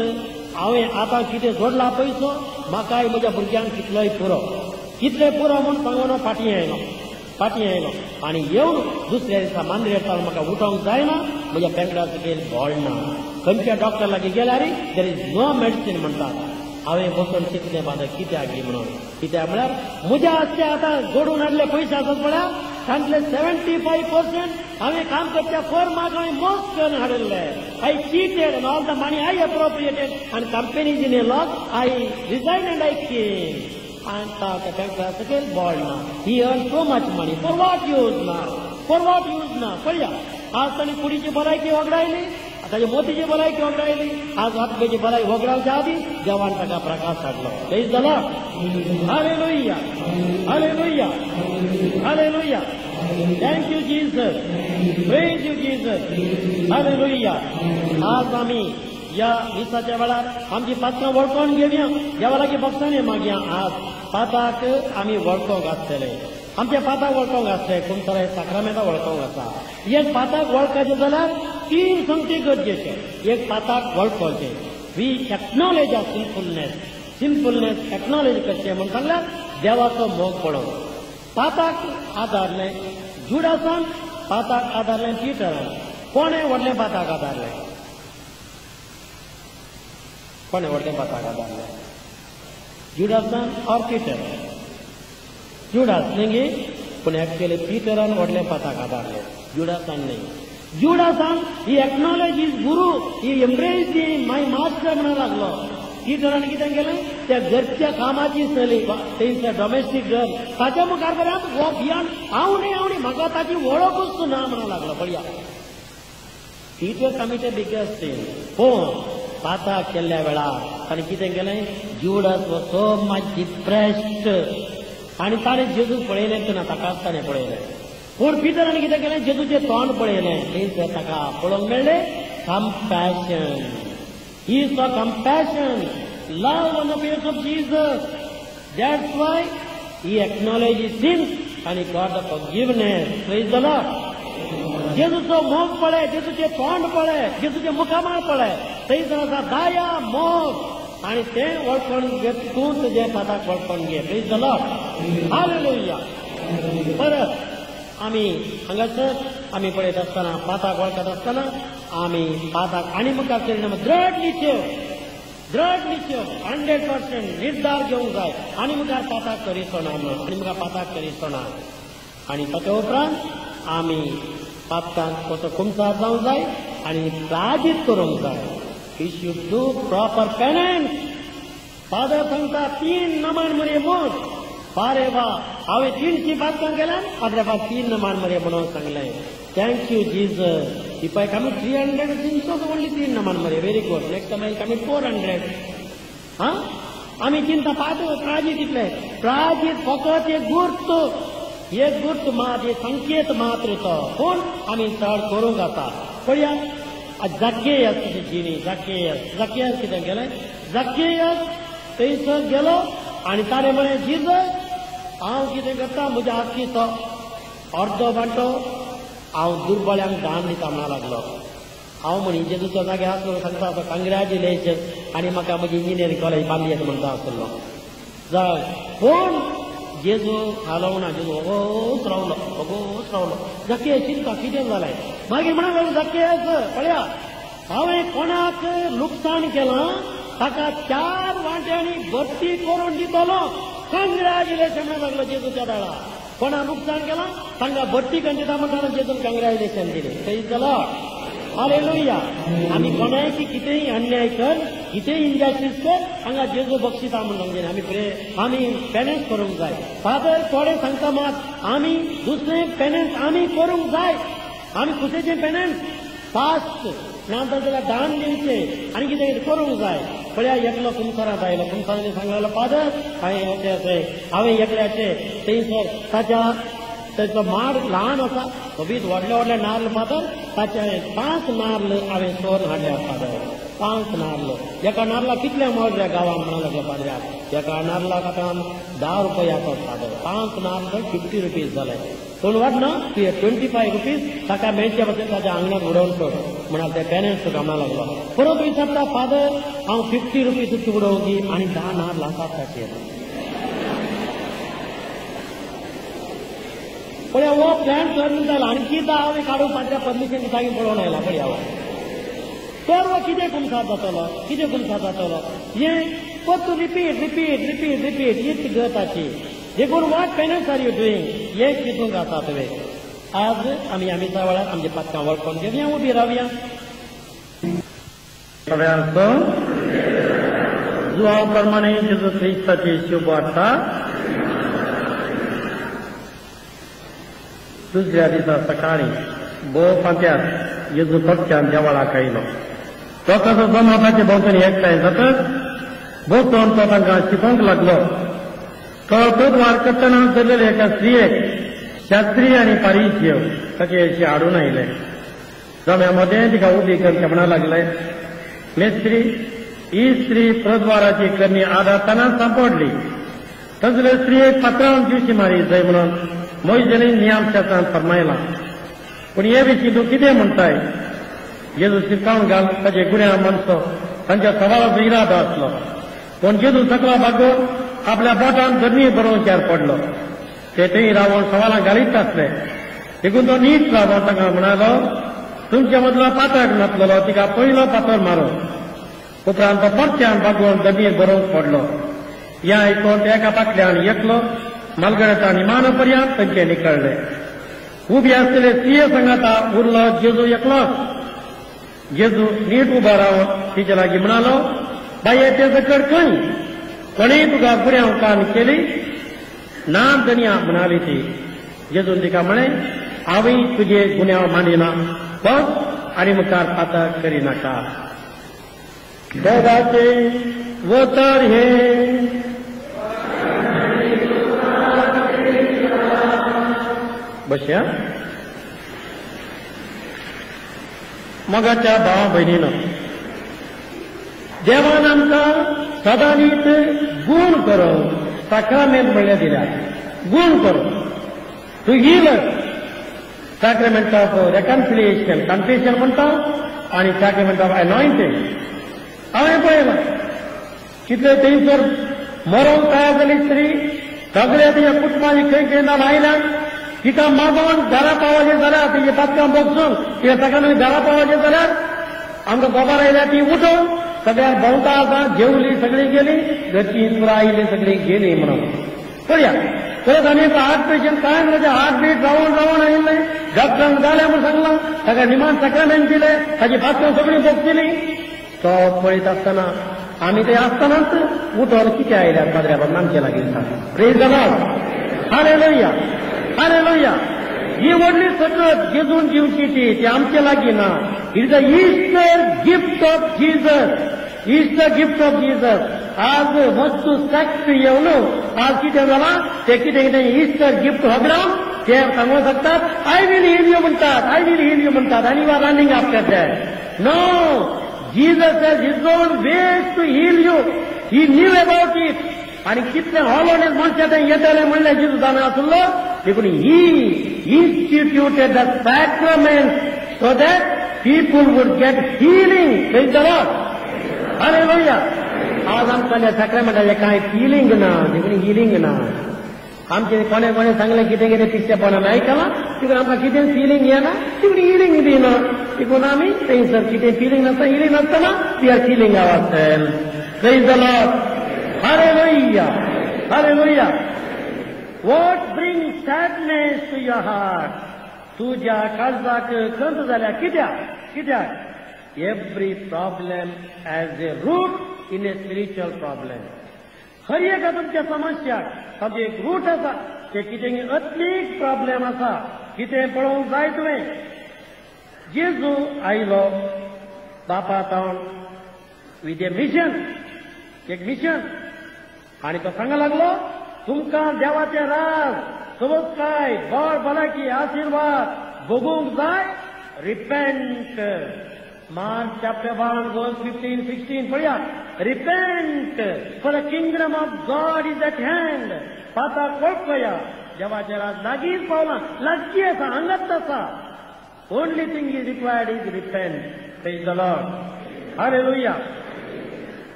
हांवें आतां कितें जोडला पयसो म्हाकाय म्हज्या भुरग्यांक कितलोय पुरो, कितले पुरो म्हूण सांगून फाटीं आयलो, फाटीं आयलो. आनी येवन दुसऱ्या दिसा मांद्रेर चालू म्हाका उठोवंक जायना, म्हज्या पेंगडा सकयल बोळ ना. खंयच्या डॉक्टर लागीं गेल्यार there is no medicine म्हणटा. हांवें बसून चिंतलें फादर कित्याक गी म्हणून. कित्याक म्हळ्यार म्हज्या आसचे आतां जोडून हाडले पयशे आसत पळया तांतले 75% हांवें काम करच्या फर्माक हांवें मोस करून हाडिल्ले. I cheated and all the money I appropriated आनी companies in a loss. I resign and I came. आनी ताका बँका सकयल बोळ ना. He earn so much money, for what use ना, फॉर what use ना. पळया आज ताणें कुडीची भलायकी वगडायली, ताजे मोतीची भलायकी वगडायली. आज आत्म्याची भलायकी वगडावच्या आदीं देवान ताका प्रकाश हाडलो. Praise the Lord. Hallelujah, hallelujah, hallelujah. Thank you Jesus, praise you Jesus. Hallelujah. आज आमी ह्या मिसाच्या वेळार आमची पात्रां वळखून घेवया, देवा लागीं बक्षांनी मागया. आज पाताक आमी वळखूंक आसतले, आमच्या पाताक वळखूंक आसतले, कुमसरा साक्रामेंतां वळखूंक आसा. एक पाताक वळखाचें जाल्यार 3 संगती गरजेचें. एक पाताक वळखोवचें, we acknowledge our sinfulness, sinfulness acknowledge करचें म्हूण सांगल्यार देवाचो मोग पडोवंक. पाताक आदारलें जुडासान, पाताक आदारलें पिटरान. कोणें व्हडलें पाताक आदारलें? कोणें व्हडलें पाताक आदारलें? जुडासान ऑर पिटर? जुडास न्ही, पूण एक्चुअली पिटरान व्हडलें पाताक आदारलें, जुडासान न्ही. जुडासान he acknowledge his guru, he embrace the my master म्हणूंक लागलो. पिटरान कितें केलें? त्या घरच्या कामाची चली, थंयसर डॉमेस्टीक गर्ल, ताच्या मुखार पर्यंत हो भियान हांव न्ही, हांव न्ही, म्हाका ताची वळखूच ना म्हणूंक लागलो. पळया, पिटर कमिटेड बिगेस्ट सीन. पूण पाताक केल्ल्या वेळार ताणें कितें केलें? Judas was so much depressed आनी ताणें जेजूक पळयलेंच ना, ताकाच ताणें पळयलें. पूण पिटरान कितें केलें? जेजूचें तोंड पळयलें, थंयसर ताका पळोवंक मेळ्ळें compassion. He saw compassion, love on the face of Jesus. That's why he acknowledged his sins and he got the forgiveness. Praise the Lord. जेजूचो मोग पळय, जेजूचें तोंड पळय, जेजूचें मुखामळ पळय, थंयसर आसा दया, मोग, आनी तें वळखून घे, तूं तुजें पाताक वळखून घे. Praise the Lord. Hallelujah. परत आमी हांगासर आमी पळयत आसतना, पाताक वळखत आसतना आमी पाताक आनी मुखार करिना. दृढ निश्चय, दृढ निश्चय, 100% निर्धार घेवंक जाय आनी मुखार पाताक करिचो ना म्हणून, आनी मुखार पाताक करिचो ना. आनी ताच्या उपरांत आमी पातकांत कसो कुमसार जावंक जाय आनी प्राजीत करूंक जाय. We should do proper penance. Father सांगता 3 नमान मरे म्हूण. बारे वा, हांवें 300 पातकां केल्यान पाद्रे बा 3 नमान मरे म्हणून सांगलें. Thank you Jesus. If I commit 300 sins only 3 नमान मरे, very good. Next time I commit 400. हा, आमी चिंता पात प्राजीत इतलें. प्राजीत फकत एक गुर्त, एक गुर्त मात, एक संकेत मात्र तो, पूण आमी चड करूंक आसा. पळया जाकेयस जिणी, जाकेयस, जाकेयस कितें केलें? जाकेयस थंयसर गेलो आनी ताणें म्हळें, जिजस हांव कितें करता, म्हज्या आस्तीचो अर्दो वांटो हांव दुर्बळ्यांक दान दिता म्हणा लागलो. हांव म्हणी जेजूच्या जाग्यार आसलो सांगता आसलो कंग्रेच्युलेशन आनी म्हाका म्हजी इंजिनियरींग कॉलेज बांदली येता म्हणटा आसलो. जाय, पूण जेजू हालोवना, जेजू वगोच रावलो, वगोच रावलो. जाकेयस चिंता कितें जालें? मागीर म्हणूंक लागलो, जाकेयस पळया, हांवें कोणाक लुकसाण केलां ताका 4 वांट्यांनी भरती करून दितलो. कंग्रेच्युलेशन म्हणूंक लागलो जेजूच्या वेळार. कोणा लुकसाण केलां तांकां भरती करून दिता म्हणटा जेजून कंग्रेच्युलेशन दिलें. Praise the Lord. Hallelujah. आमी कोणायकी कितेंय अन्याय कर, कितेंय इनजस्टीस कर, हांगा जेजू बक्षिता म्हूण सांगचें. आमी आमी पेनन्स करूंक जाय. फादर थोडे सांगता मात आमी दुसरें पेनन्स आमी करूंक जाय. आमी खुशेचें पेनन्स, फास्ट ना जाल्यार दान दिवचें आनी कितें कितें करूंक जाय. पळया, एकलो कुमसारांत आयलो, कुमसारांनी सांगलेलो, फादर हांवें अशें अशें, हांवें एकल्याचें थंयसर ताच्या ताचो माड ल्हान आसा, सोबीत व्हडले व्हडले नार्ल फादर, ताचे 5 नार्ल हांवें चोरून हाडले फादर, 5 नार्ल. एका नार्लाक कितले मोड रे गांवांत म्हणूंक लागलो पाद्र्याक. एका नार्लाक आतां 10 रुपया आसात फादर, 5 नार्ल 50 रुपीज जाले. पूण वाडना तुवें 25 रुपीज ताका मेळचे पासून ताच्या आंगणांत उडोवन सोड म्हणाल. ते पेरेंट्स तुका म्हणा लागलो. परत विचारता, फादर हांव 50 रुपीज उडोवं की आनी 10 नार्ल आसात ताचेर. पळया, हो प्लॅन करून जालो आणखी 10 हांवें काडूंक पाद्र्या परमिशन दिता की पळोवन आयला. पळया, हो तर हो कितें कुमसार जातलो, कितें कुमसार जातलो? हें परतून रिपीट रिपीट रिपीट रिपीट हीच गत ताची. देखून what penance are you doing हें चिंतूंक आसा तुवें. आज आमी आमीच्या वेळार आमच्या पातकां वळखून घेवया, उबी रावया. सगळ्यांचो जुवां प्रमाणे जेजू क्रिस्ताची शुभ वार्ता. दुसऱ्या दिसा सकाळीं भोव फांत्यार जेजू पक्षान देवळाक आयलो. लोकांचो जमो ताचे भोंवतणी एकठांय जातच बसून तो तांकां शिकोवंक लागलो. तो तोद्वार करतना धरलेले एका स्त्रियेक शास्त्रीय आनी पारिज्य ताचे अशी हाडून आयले. जम्या मदें तिका उबी करचे म्हणा लागले, मेस्त्री, ही स्त्री प्रद्वाराची करणी आदारतना सांपडली. तसले स्त्रियेक पात्रावन दिवशी मारी जाय म्हणून मोयजेनी नियमशास्त्रान फरमायला. पूण हे विशीं तूं कितें म्हणटाय? जेजू शिरकावन घाल ताचे गुण्या मानसो तांच्या सवालाचो इरादो आसलो. पूण जेजू सकला बागोवन आपल्या बोटान जमनी बरोवच्यार पडलो. ते थंय रावन सवालां घालीत आसले. देखून तो नीट रावन तांकां म्हणालो, तुमच्या मदलो पात्राक नासलेलो तिका पयलो पातोर मारो. उपरांत तो परत्यान बागोवन जमनीर बरोवंक पडलो. ह्या आयकून एका पाटल्यान एकलो मालगडता निमान पर्यंत थंयचे निकळ्ळे. उबी आसलेले स्त्रिये सांगाता उरलो जेजू एकलोच. जेजू नीट उबो रावन तिचे लागीं म्हणालो, बाये तें सकड खंय? कोणेय तुका गुऱ्यांव कान केली ना धनया म्हणाली ती. जेजून तिका म्हळें, हांवूय तुजे गुन्यांव मांडिना, बस आनी मुखार पातक करिनाका. देवाचें वतर हें. बसया. मोगाच्या भावा भयणीनो, देवान आमकां सदांनीच गूण करूंक साक्रामेंत म्हणल्यार दिल्या. गूण करूंक to heal us. Sacrament of reconciliation, confession म्हणटा आनी सॅक्रामेंट ऑफ एनॉयंटींग. हांवें पळयलां कितले थंयसर मरोंक तयार जाली स्त्री, सगळे तिच्या कुटुंबांनी खंय खंय नांव आयल्यान तिका मागोवन घरा पावोवचें जाल्यार तिचे पातकां भोगसून तिका सगळ्यांनी घरा पावोवचें जाल्यार आमकां खबर आयल्या ती उठून सगळ्यांक भोंवता आसा, जेवली सगळी गेली, घरची पुरा आयली सगळी गेली म्हणून. पळया परत आनी हार्ट पेशंट कांय म्हणजे हार्ट बीट रावोन रावोन आयिल्लें. डॉक्टरांक जालें म्हूण सांगलां, ताका निमान सॅक्रामेंट दिलें, ताची पातकां सगळीं भोगतली. तो पळयत आसतना आमी ते आसतनाच उठोन कितें आयल्यात पाद्र्या बाब आमचे लागीं. Praise the Lord, hallelujah, hallelujah. ही व्हडली सकत जेजून दिवची ती आमचे लागीं ना. It is the Easter gift of Jesus, Easter gift of Jesus. आज वस्तू सॅक्ट येवन आज कितें जालां तें कितें कितें इस्टर गिफ्ट होगडावन ते सांगूंक शकतात, I will heal you म्हणटात, I will heal you म्हणटात, आनी you are running after that. No, Jesus has his own ways to heal you. He knew about it. आनी कितले हॉलोनेस मनशां थंय येतले म्हणलें जेजू जाणा आसलो. देखून he instituted the sacrament so that people would get healing. Praise the Lord, hallelujah. आज आमकां त्या सॅक्रामेंटाचें कांय फिलिंग ना, देखून हिलींग ना. आमचें कोणें कोणें सांगलें कितें कितें पिशेपणां आमी आयकलां, देखून आमकां कितें फिलिंग येना, देखून हिलींग बी ना. देखून आमी थंयसर कितें फिलिंग नासतना, हिलींग नासतना we are killing ourselves. Praise the Lord, hallelujah, hallelujah. What bring sadness to your heart? तुज्या काळजाक खंत जाल्या कित्याक? कित्याक? Every problem has a root in a spiritual problem. हर एका तुमच्या समस्याक ताचो एक रूट आसा. ते कितें अत्मीक प्रॉब्लेम आसा, कितें पळोवंक जाय तुवें. जेजू आयलो बापा तावन विथ ए मिशन, एक मिशन, आनी तो सांगा लागलो तुमकां देवाचें राज, सोबतकाय, बळ, भलायकी, आशिर्वाद भोगूंक जाय, repent. Mark chapter 1 verse 15 16 पळया, repent for the kingdom of God is at hand. पाताक वळखया, देवाचें राज लागींच पावलां, लागीं आसा, हांगाच आसा. Only thing is required is repent. Praise the Lord, hallelujah.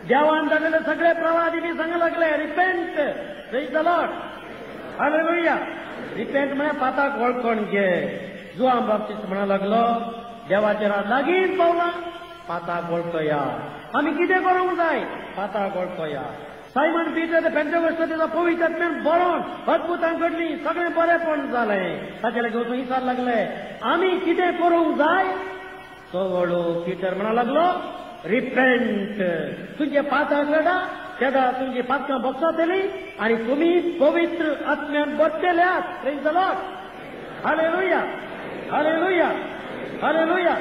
देवान दाखयले सगळे प्रवादी बी सांग लागले repent. Praise the Lord, hallelujah. Repent म्हळ्यार पाताक वळखण घे. जुआंव बाप्तीस्त म्हणा लागलो देवाचें राज लागींच पावलां, पाताक वळखया. आमी कितें करूंक जाय? पाताक वळखया. सायमन पीटर पेंटेकोस्ताचो पवित्र आत्म्यान बरोवन अद्भुतां घडलीं, सगळें बरेंपण जालें. ताचे लागीं वचून विचार लागले आमी कितें करूंक जाय? तो व्हडलो पीटर म्हणा लागलो रिपेंट. तुजे पाताक घडा तेदा तुमची पातकां भोगसातली आनी तुमी पवित्र आत्म्यान भरतल्यात. Praise the Lord, hallelujah, hallelujah, hallelujah.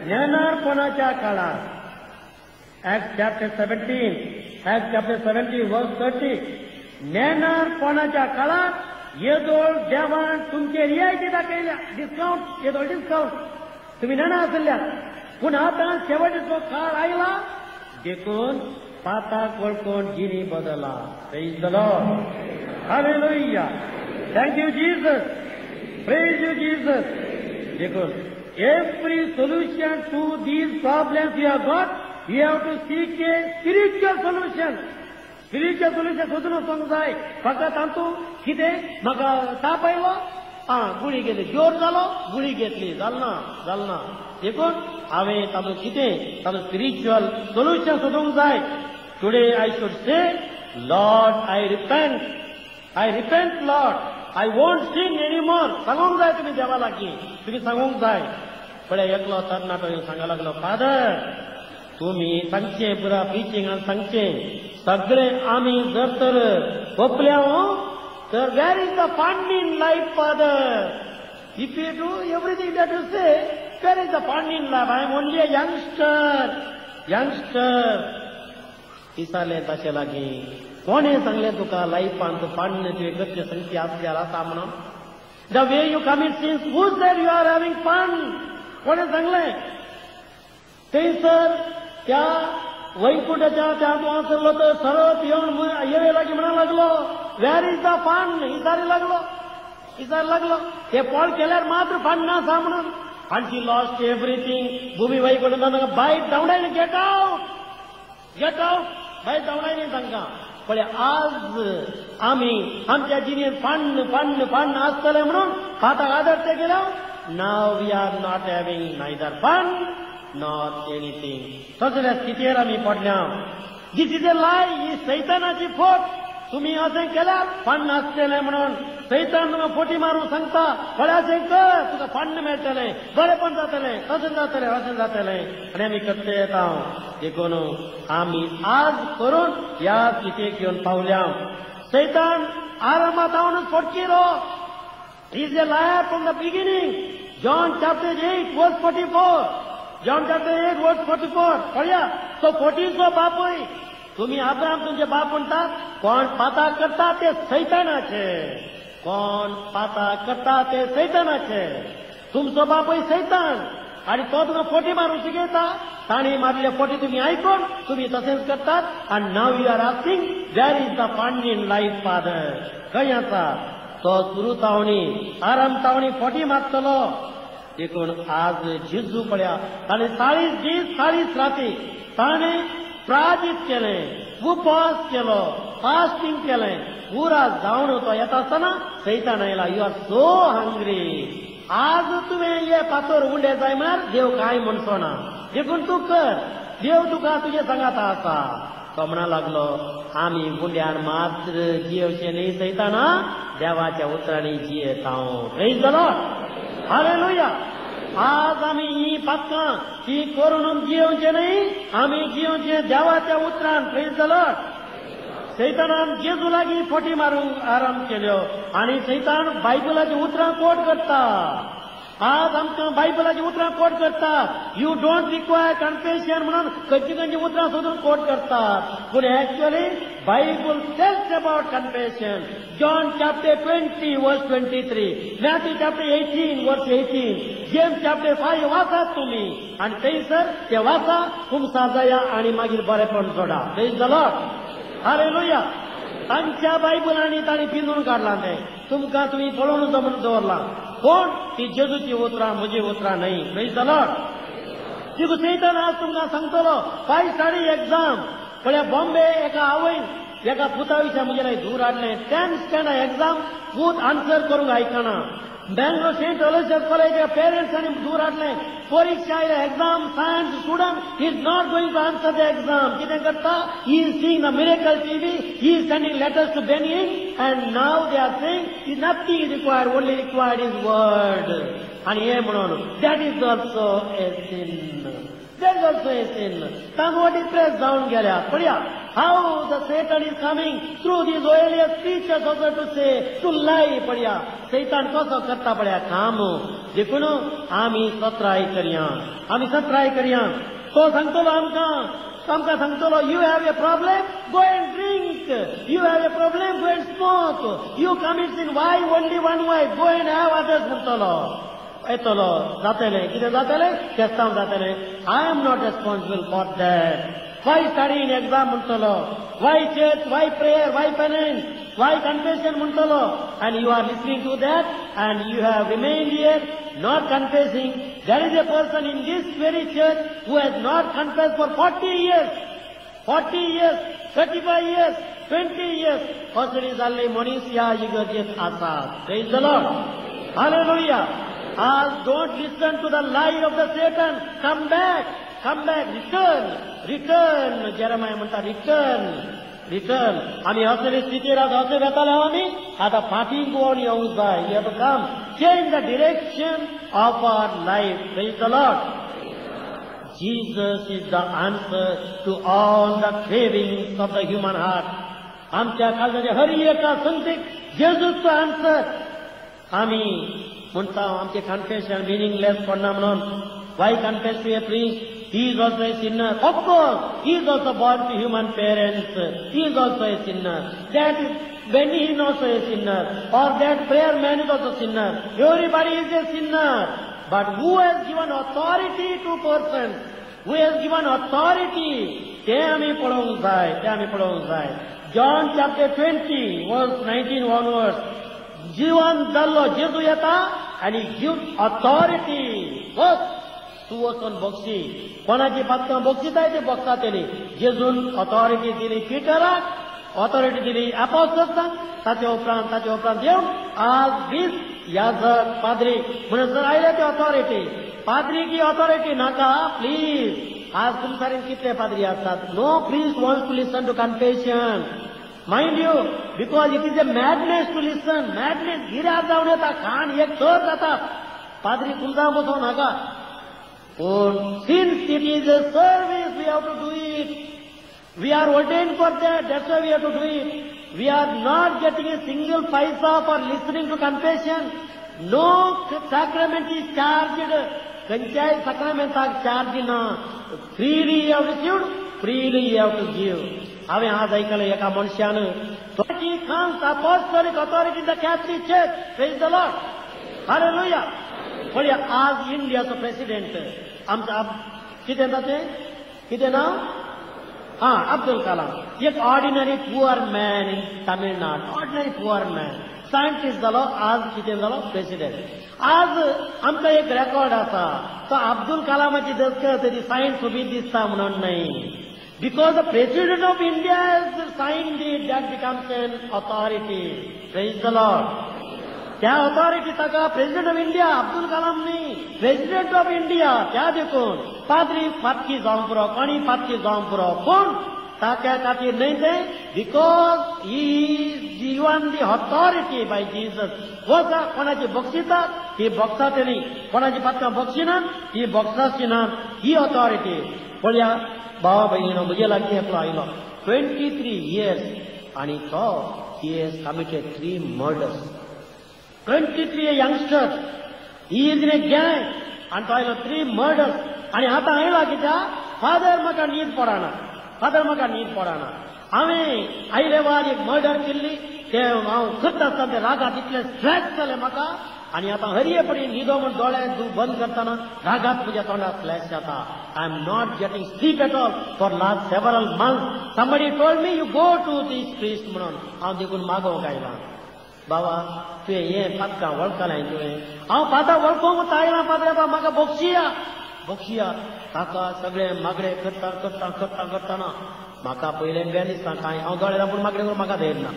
ज्ञानार्पणाच्या काळात Acts chapter 17, Acts chapter 17 verse 30, ज्ञानार्पणाच्या काळात येदोळ देवान तुमचे रियायती दाखयल्या, डिस्कावंट, येदोळ डिस्कावंट तुमी जाणा आसल्या. पूण आतां शेवटचो काळ आयला, देखून पाताक वळखून जिणी बदला. Praise the Lord, hallelujah. Thank you Jesus, praise you Jesus. देखून every solution to these problems you have got, you have to seek a spiritual solution. Spiritual solution सोदून वचोंक जाय. फकत तातूंत कितें म्हाका ताप आयलो, आं गुळी घेतली, जोर जालो गुळी घेतली, जाल ना जाल ना. देखून हांवें ताजो कितें ताजो स्पिरिच्युअल सोल्युशन सोदूंक जाय. Today I should say, Lord I repent, I repent Lord, I won't sin any more. सांगूंक जाय तुमी देवा लागीं, तुमी सांगूंक जाय. पळय एकलो तरणाटो सांगा लागलो, फादर तुमी सांगचें पुरा प्रिचिंगान सांगचें सगळें आमी जर तर ओपल्या तर where is the fun in life father? If you do everything that you say, where is the fun in life? I am only a youngster, youngster. विचारलें ताचे लागीं, कोणें सांगलें तुका लायफान फन तुवें करचें संगती आसल्यार आसा म्हणून? The way you commit sins, who said you are having fun? कोणें सांगलें? थंयसर त्या वैकुंठाच्या त्या तूं आसलो तर सरळ येवन येवे लागीं म्हणूंक लागलो, वेर is the fun? इसारी लागलो, इसार लागलो. ते पोळ केल्यार मात्र फन ना आसा म्हणून. आनी शी लॉस्ट एवरीथींग. भुमी वैकुंठ बायट धांवडायली, गेट आवट, गेट आवट, भायर धांवडायली तांकां. पळय आज आमी आमच्या जिणेंत फन फन फन आसतलें म्हणून हाताक आदर ते गेल्या. Now we are not having neither fun nor anything. तसल्या स्थितीर आमी पडल्या. This is a लाय, ही सैतानाची फोट. तुमी अशें केल्यार फन आसतलें म्हणून सैतान तुका फोटी मारून सांगता, पळय अशें कर तुका फन मेळटलें, बरेंपण जातलें, तशें जातलें, अशें जातलें. आनी आमी करते येता. देखून आमी आज करून ह्या स्थितीक येवन पावल्या. सैतान आरंभात हांवूच फोटकिरो. Is a liar from the beginning. John chapter 8 verse 44. John chapter 8 verse 44. पळया तो फोटीचो बापूय. तुमी अब्राम तुमचे बाप म्हणटात, कोण पाता करता ते सैतानाचे, कोण पाता करता ते सैतानाचे. तुमचो बापूय सैतान आनी तो तुका फोटी मारून शिकयता. तांणी मारले फोटी तुमी आयकून तुमी तशेंच करतात. आनी now you are asking where is the fun in life father? खंय आसा तो? सुरू तावणी आराम तावणी फोटी मारतलो. देखून आज जेजू पळया ताणें 40 दीस 40 राती ताणें प्राजीत केलें, उपवास केलो, फास्टींग केलें. उरास जावन तो येता आसतना सैतान आयला, you are so hungry, आज तुवें हे पातोर उंडे जाय म्हळ्यार देव कांय म्हणचो ना, देखून तूं कर, देव तुका तुजे सांगाता आसा. तो म्हणा लागलो, आमी उंड्यान मात्र जियेवचें न्ही सैताना, देवाच्या उतरांनी जियेता. Praise the Lord, hallelujah. आज आमी ही पातकां ती करून जियेवचें न्ही, आमी जियेवचें देवाच्या उतरान. Praise the Lord. सैतानान जेजू लागीं फोटी मारूंक आराम केल्यो आनी सैतान बायबलाचीं उतरां कोट करता. आज आमकां बायबलाचीं उतरां कोट करतात. You don't require confession म्हणून खंयची खंयची उतरां सोदून कोट करतात. पूण actually Bible tells about confession. John chapter 20 verse 23, Matthew chapter 18 verse 18, James chapter 5 वाचात तुमी आनी थंयसर ते वाचा, कुमसा जाया आनी मागीर बरेपण जोडा. Praise the Lord, hallelujah. तांच्या बायबलांनी तांणी पिंजून काडलां तें, तुमकां तुमी पळोवन जमून दवरलां. पूण ती जेजूची उतरां, म्हजी उतरां न्हय. Praise the Lord. तिगू सैतान आज तुमकां सांगतलो, 5 स्टडी एग्जाम. पळय बॉम्बे एका आवयन एका पुता विशय म्हजें दूर हाडलें. 10th standard exam पूत आन्सर करूंक आयकना. Bangalore Saint Aloysius college पेरंट्सांनी दूर हाडलें. परीक्षा आयल्या, exam science student is not going to answer the exam. कितें करता? He is seeing the miracle TV, he is sending letters to Benny Hinn, and now they are saying is nothing is required, only required is word. आनी हें म्हणून that is also a sin, that is also a sin. तांगो depress जावन गेल्या. पळया how the Satan is coming through these oiliest preachers also to say, to lie. पळया सैतान कसो करता पळया काम. देखून आमी सत्राय करया, आमी सत्राय करया. तो सांगतलो आमकां, आमकां सांगतलो, you have a problem, go and drink. You have a problem, go and smoke. You commit sin, why only one wife, go and have others म्हणटलो. येतलो जातलें, कितें जातलें? केस्तांव जातलें. I am not responsible for that. Why study in exam म्हणटलो, why church, why prayer, why penance, why confession म्हणटलो. And you are listening to that and you have remained here not confessing. There is a person in this very church who has not confessed for 40 years, 40 years, 35 years, 20 years. असली जाल्ले मनीस ह्या इगर्जेंत आसात. Praise the Lord, Hallelujah. आज don't listen to the lie of the Satan. Come back, come back, return, return. Jeremiah म्हणटा return, return. आमी असले स्थितीर आज अशें वेताले आमी आतां फाटीं गोवन येवंक जाय. You have to come, change the direction of our life. Praise the Lord. Jesus is the answer to all the cravings of the human heart. आमच्या काळजाच्या हर एका संगतीक जेजूचो आन्सर. आमी म्हणटा आमचें कन्फेशन मिनिंगलेस पडना म्हणून. Why confess to a priest? He is also a sinner. Of course, he is also born to human parents. He is also a sinner. That Benny is also a sinner. Or that prayer man is also a sinner. Everybody is a sinner. But who has given authority to person? Who has given authority? ते आमी पळोवंक जाय, ते आमी पळोवंक जाय. John chapter 20 verse 19 onwards. जिवन जाल्लो जेजू येता आनी गिव ऑथॉरिटी. बस तूं वचून बक्षी, कोणाची पातकां बक्षिताय ती बक्षातली. जेजून ऑथॉरिटी दिली पिटराक, ऑथॉरिटी दिली एपोस्टल्सांक. ताचे उपरांत, ताचे उपरांत येवन आज 20 याजक पाद्री म्हणसर आयले ती ऑथॉरिटी. पाद्री की ऑथॉरिटी नाका प्लीज. आज तुमसारीन कितले पाद्री आसतात? No priest wants to listen to confession. Mind you, because it is a madness to listen. Madness गिरार जावन येता, खाण एक तर जाता. पाद्री तुमकां बसोवं नाका. पूण since it is a service, we have to do it. We are ordained for that, that's why we have to do it. We are not getting a single paisa for listening to confession. No sacrament is charged. खंयच्याय साक्रामेंताक charge ना. Freely you have received, freely you have to give. हांवें आज आयकलें एका मनशान, comes apostolic authority in the Catholic Church. Praise the Lord. Hallelujah. पळया आज इंडियाचो प्रेसिडेंट आमचो कितें ताचें कितें नांव? हां, अब्दुल कलाम. एक ordinary poor man in Tamil Nadu, ordinary poor man, scientist जालो, आज कितें जालो प्रेसिडेंट. आज आमकां एक रेकॉर्ड आसा, तो अब्दुल कलामाची दस्तखत ती सायन्स सोबीत दिसता म्हणून न्हय. Because the president of India has signed it, that becomes an authority. Praise the Lord. त्या ऑथॉरिटी ताका president of India Abdul Kalam न्ही, प्रेसिडेंट ऑफ इंडिया. त्या देखून पाद्री फातकी जावंक पुरो, कोणी फातकी जावंक पुरो, पूण ताच्या खातीर न्हय तें. Because he is given the authority by Jesus. वचा कोणाची बक्षितात ती बक्षातली, कोणाची पातकां बक्षिनात ती बक्षाचिनात. ही ऑथॉरिटी. पळया भावा भयणीनो, म्हजे लागीं एकलो आयलो 23 इयर्स आनी तो he has committed 3 murders. 23 youngster, he is in a gang आनी तो आयलो 3 मर्डर्स. आनी आतां आयला कित्याक? फादर म्हाका न्हीद पडना, फादर म्हाका न्हीद पडना. हांवें आयले वार एक मर्डर केल्ली, तें हांव करता आसतना ते रागात इतलें स्ट्रेस जालें म्हाका. आनी आतां हरये पडी न्हिदो म्हूण दोळे बंद करतना रागात म्हज्या तोंडाक फ्लॅश जाता. I am not getting sleep at all for last several months. Somebody told me you go to this priest म्हणून. हांव देखून मागोवंक आयलां, बाबा तुवें हें पातकां वळखलें तुवें. हांव पातां वळखूंक आयलां पाद्रे बाबा, म्हाका बक्षिया बक्षिया. ताका सगळें मागणें करता करता करता करतना म्हाका पयलें बें दिसता कांय. हांव दोळे धांपून मागणें करून म्हाका धैर्य ना.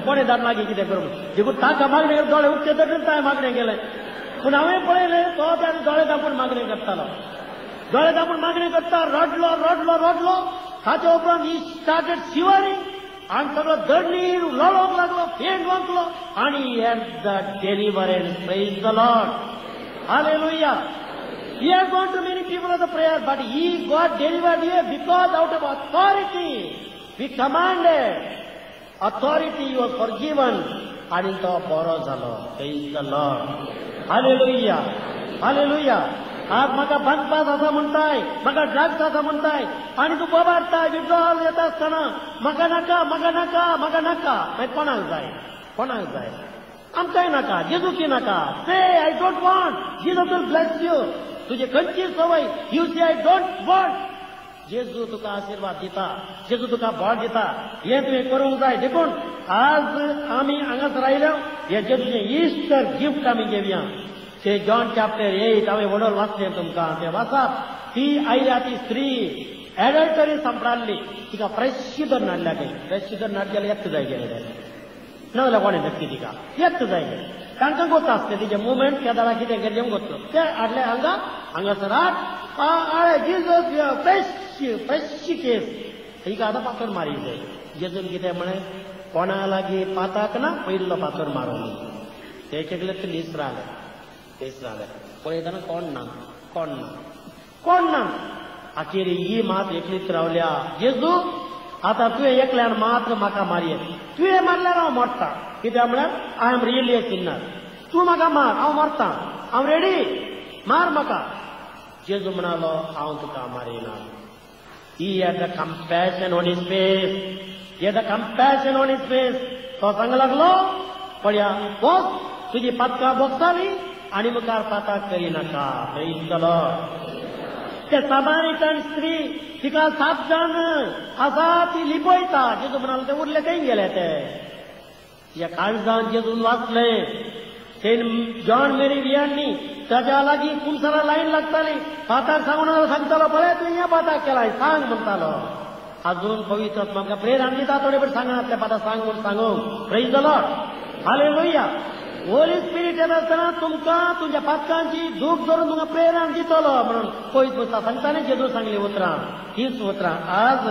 कोणें धाड लागीं कितें करूं देखून ताका मागणें करून दोळे उगते तरेन ताणें मागणें केलें. पूण हांवें पळयलें तो त्या दोळे धांपून मागणें करतालो, दोळे धांपून मागणें करता, रडलो रडलो रडलो. ताच्या उपरांत ही स्टार्टेड शिवरींग आनी सगळो दडणी लडोवंक लागलो, फेंट वांकलो आनी had the deliverance. Praise the Lord. Hallelujah. He has gone to many people of the prayer, but he got delivered here because out of authority we commanded. Authority was forgiven आनी तो बरो जालो. Praise the Lord. Hallelujah. Hallelujah. आज म्हाका बांदपास आसा म्हणटाय, म्हाका drugs आसा म्हणटाय आनी तूं बोबाडटाय, विड्रॉल येता आसतना म्हाका नाका, म्हाका नाका, म्हाका नाका. मागीर कोणाक जाय? कोणाक जाय? आमकांय नाका, जेजूकी नाका. Say I don't want, Jesus will bless you. तुजी खंयची संवय, you say I don't want, जेजू तुका आशिर्वाद दिता, जेजू तुका बळ दिता. हें तुवें करूंक जाय. देखून आज आमी हांगासर आयल्या, हें जेजूचें इस्टर गिफ्ट आमी घेवया. ते जॉन चॅप्टर 8 हांवें व्हडल वाचलें तुमकां, तें वाचात. ती आयल्या ती स्त्री एडल्टरी सांपडाल्ली, तिका फ्रेश धरून हाडल्या. तें फ्रेश धरून हाडली जाल्यार एकटो जाय गेलें. ना जाल्यार कोणें नक्की तिका येत जाय. तांकां गोत आसलें तिचें मुवमेंट त्या दाडा कितें गरजें गोतलो ते हाडले हांगा हांगासर आळे जीजस फ्रेश फ्रेश केस हिका आतां पातोर मारी जाय. जेजून कितें म्हळें कोणा लागीं पाताक ना पयलो पातोर मारूंक. ते एक एकले लीस रावले लीस रावले पळयतना कोण ना कोण ना कोण ना. अखेर ही मात एकलीच रावल्या. जेजू आतां तुवें एकल्यान मात्र म्हाका मारये, तुवें मारल्यार हांव मरता. कित्याक म्हळ्यार I am really a sinner. तूं म्हाका मार, हांव मरता, हांव रेडी, मार म्हाका. जेजू म्हणालो हांव तुका मारिना. He had the compassion on his face. He had the compassion on his face. तो सांग लागलो पळया वच तुजी पातकां भोगताली आनी मुखार पाताक करिनाका. प्रेज the Lord. ते सामारिटन स्त्री तिका 7 जाण आसा ती लिपयता. जेजू म्हणालो ते उरले खंय गेले ते. तिच्या काळजान जेजून वाचले. सेंट जॉन मेरी वियांनी ताच्या लागीं कुमसारा लायन लागताली. पाताक सांगून सांगतालो पळय तुवें हें पाताक केलाय सांग म्हणटालो. अजून पवित्र म्हाका प्रेरण दिता थोडे पण सांगनातले पाता सांग म्हूण सांगूंक. Praise the Lord. Hallelujah. Holy Spirit येता आसतना तुमकां तुमच्या पातकांची दूख धरून तुमकां प्रेरण दितलो म्हणून पवित्र सांगताले. जेजू सांगली उतरां हीच उतरां आज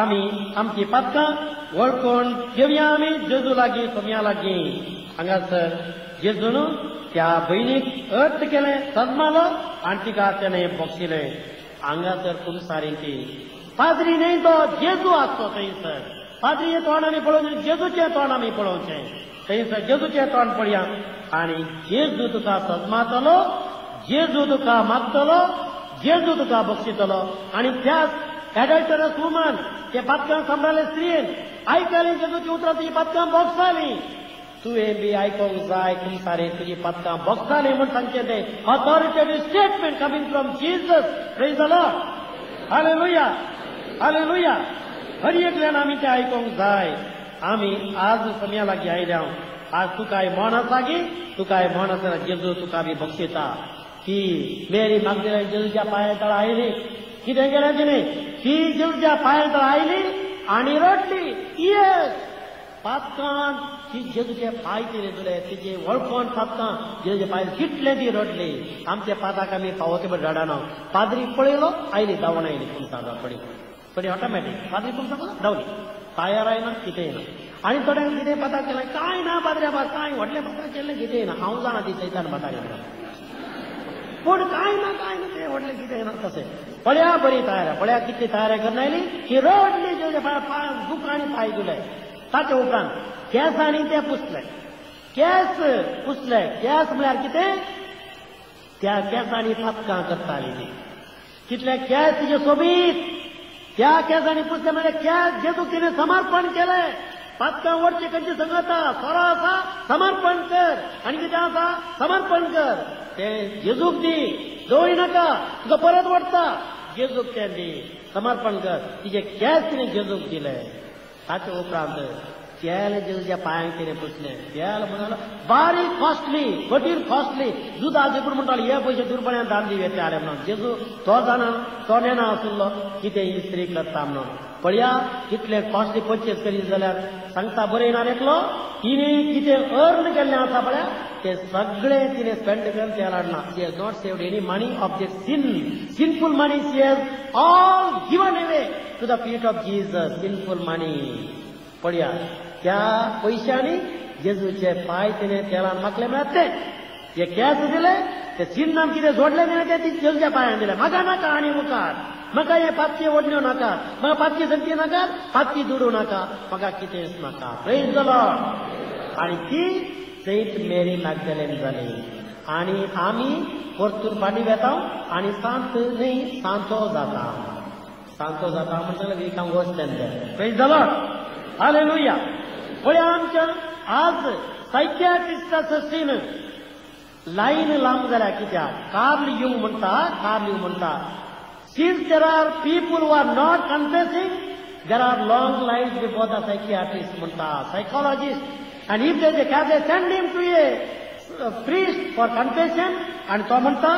आमी आमची पातकां वळखून घेवया आमी जेजू लागीं सोम्या लागीं. हांगासर जेजून त्या भयणीक अर्थ केलें सजमालो आनी तिका तेणें बक्षिलें. हांगासर कुमसारी ती पाद्री न्हय तो जेजू आसतो थंयसर. पाद्रीचें तोंड आमी पळोवचें, जेजूचें तोंड आमी पळोवचें. थंयसर जेजूचें तोंड पळया आनी जेजू तुका सजमातलो, जेजू तुका मागतलो, जेजू तुका बक्षितलो. आनी त्याच एडल्टरस वुमन ते पातकां सांबाळ्ळे स्त्रियेन आयकली जेजूची उतरां, तुजी पातकां भोगसाली. तुवें बी आयकोंक जाय कुमसारे तुजी पातकां भोगसाली म्हूण सांगचें तें authoritative statement coming from Jesus. Praise the Lord. Hallelujah. Hallelujah. हर एकल्यान आमी तें आयकोंक जाय. आमी आज समया लागीं आयल्या. आज तुकाय मोन आसा की तुकाय मोन आसा जेजू तुका बी बक्षिता. ती मेरी मागदिला जेजूच्या पांया तळा आयली. कितें केलें तिणें? ती जेजूच्या पांया तळा आयली आनी रडली. येस पातकान ती जेजूचे पांय तिणें धुले. तिचे वळखून पातकां जेजूचे पांय कितले ती रडली. आमच्या पाताक आमी फावो ते रडना. पाद्री पळयलो आयली धांवण आयली कुमसार पडी पडी ऑटोमॅटीक पाद्री कुमसार धांवली. पांयार आयना कितेंय ना. आनी थोड्यांक कितें पाताक केलें कांय ना पाद्र्या कांय व्हडलें पाताक केल्लें कितेंय ना. हांव जाणा ती सैतान पाताक केलें पूण कांय ना कांय ना तें व्हडलें कितें ना तशें. पळया बरी तयार पळया कितली तयारी करून आयली. ही रडली जेजूच्या पांय दुकांनी पांय धुले. ताचे उपरांत केंसांनी ते पुसले. केंस पुसले. केंस म्हळ्यार कितें? त्या केंसांनी पातकां करताली ती. कितले केंस तिचे सोबीत. त्या केंसांनी पुसले म्हळ्यार केंस जेजूक तिणें समर्पण केलें. पातकां वडचे खंयची संगता सोरो आसा समर्पण कर आनी कितें आसा समर्पण कर. तें जेजूक दी, दवरी नाका तुका परत वडटा. जेजूक तें दी, समर्पण कर. तिचे केंस तिणें जेजूक दिले. ताचे उपरांत तेल जेजूच्या पांयांक तिणें पुसलें. तेल म्हणालो बारीक कॉस्टली, कठीण कॉस्टली. जुदा देखून म्हणटालो हे पयशे दुर्बण्यान दान दिवे ते आले म्हणून. जेजू तो जाणा तो नेणा आशिल्लो कितें ही स्त्री करता म्हणून. पळया कितले कॉस्टली परचेस करीत जाल्यार सांगता बरें ना एकलो तिणें कितें अर्न केल्लें आसा पळया ते सगळें तिणें स्पेंड करून तेल हाडना. She has not saved any money of the sin sinful money. She has all given away to the feet of Jesus. Sinful money. पळया त्या पयशांनी जेजूचे पांय तिणें तेलान माखले म्हळ्यार ते जे केंस दिले ते सिन्नान कितें जोडलें तिणें तें जेजूच्या पांयान दिलें. म्हाका नाका आनी मुखार म्हाका हे पातकी ओडण्यो नाका, म्हाका पातकी संती नाका, पातकी दुडू नाका, म्हाका कितेंच नाका. Praise the Lord. आनी ती सेंट मेरी मॅग्दलेन जाली. आनी आमी परतून फाटीं वेता आनी सांत न्हय सांतो जाता. सांतो जाता म्हणटलें we come go stand there. Praise the Lord. Hallelujah. पळया आमच्या आज सायकियाट्रिस्टा सृश्टीन लायन लांब जाल्या. कित्याक? कार्ल युंग म्हणटा, कार्ल युंग म्हणटा Since there are people who are not confessing, there are long lines before the psychiatrist, म्हणटा, psychologist. And if they, they send him to a priest for confession, and तो म्हणटा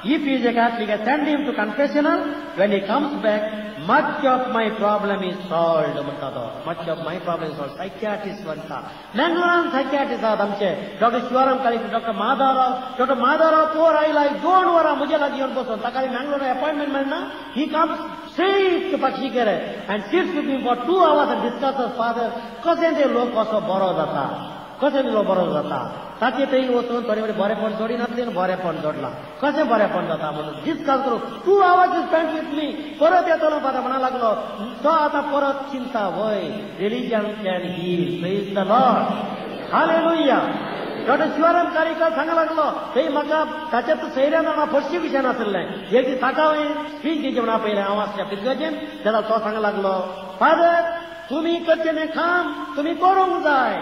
If he is a Catholic, I send him to confessional. When he comes back, much of my problem is solved म्हणटा तो. Much of my problem is solved. Psychiatrist म्हणटा. मँगलोरान psychiatrist आहात आमचे, doctor Shivaram Kalikar, doctor Madhavrao. Doctor Madhavrao पोर आयला 2 वरां म्हजे लागीं येवन बसून, ताका मँगलोरान अपॉयंटमेंट मेळना. He comes straight to Pakshikere and sits with me for 2 hours and discusses, father, कशें ते लोक कसो बरो जाता, कशें लोक बरो जाता. ताचे थंय वचून थोडे थोडे बरेपण जोडिनासलें, बरेपण जोडलां, कशें बरेपण जाता म्हणून डिस्कस करूं. 2 hours you spend with me. परत येतलो फादर म्हणा लागलो. तो आतां परत चिंता, वय religion can heal. Praise the Lord, hallelujah. Doctor Shivaram Kalikar सांगा लागलो, थंय म्हाका ताच्या सैऱ्यान म्हाका पर्सिक्युशन आसलें. एक दीस ताका हांवें स्पीच दिवचें म्हणून आपयलें, हांव आसल्या फिरगजेन. तेन्ना तो सांगा लागलो, फादर तुमी करचें तें काम तुमी करूंक जाय.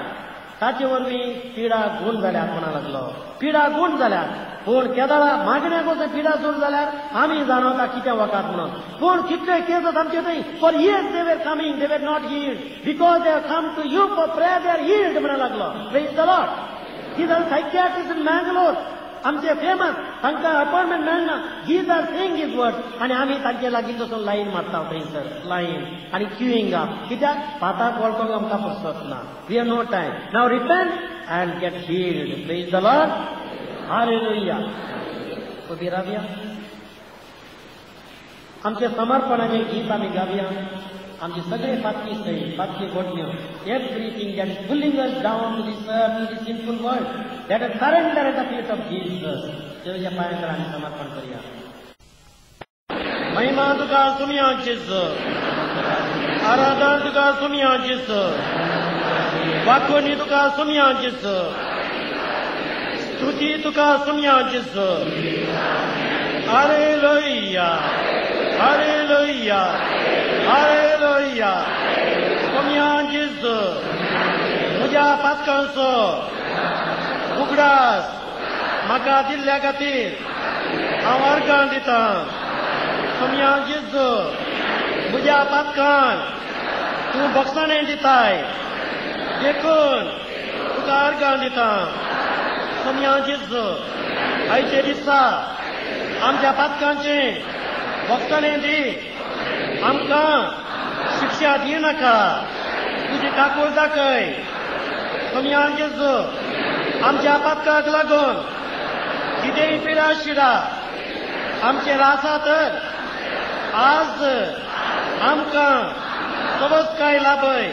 ताचे वरवीं पिडा गूण जाल्यात म्हणा लागलो. पिडा गूण जाल्यात, पूण केदळा मागण्याक वचून पिडा सुरू जाल्यार आमी जाणवता कितें वखद म्हणून. पूण कितले केस आमचे थंय, for years they were coming, they were not healed, because they come to you for prayer, they are healed म्हणा लागलो. Praise the Lord. These are psychiatrist in Mangalore, आमचे फेमस, तांकां अपॉयंटमेंट मेळना. These are saying his words. आनी आमी तांचे लागीं वचून लायन मारता थंयसर, लायन आनी क्युईंग अप. कित्याक पाताक वळखूंक आमकां फुरसत ना. We have no time. Now repent and get healed. Praise the Lord, hallelujah. उबी रावया, आमचे समर्पणाचें गीत आमी गावया. आमचे सगळे पातकी सैल, पातकी घोटण्यो, everything that is pulling us down to this earth, to this sinful world, let us surrender at the feet of Jesus. देवाच्या पांयांत आमी समर्पण करूया. महिमा तुका सुमया जेजू, आराधन तुका सुमया जेजू, वाकोणी तुका सुमया जेजू, स्तुती तुका सुमया जेजू. Hallelujah, hallelujah, hallelujah. सुमया जेजू, म्हज्या पातकांचो उगडास म्हाका दिल्ल्या खातीर हांव अर्गां दितां. सुमया जेजू, म्हज्या पातकान तूं बक्षाणें दिताय, देखून तुका अर्गां दितां. सुमया जेजू, आयचे दिसा आमच्या पातकांचें बक्षाणें दी, आमकां शिक्षा दिनाका, तुजी काकूळ दाखय. सुमया जेजू, आमच्या पातकाक लागून कितेंय पिडा शिडा आमचेर आसा तर आज आमकां सवसकाय लाभय,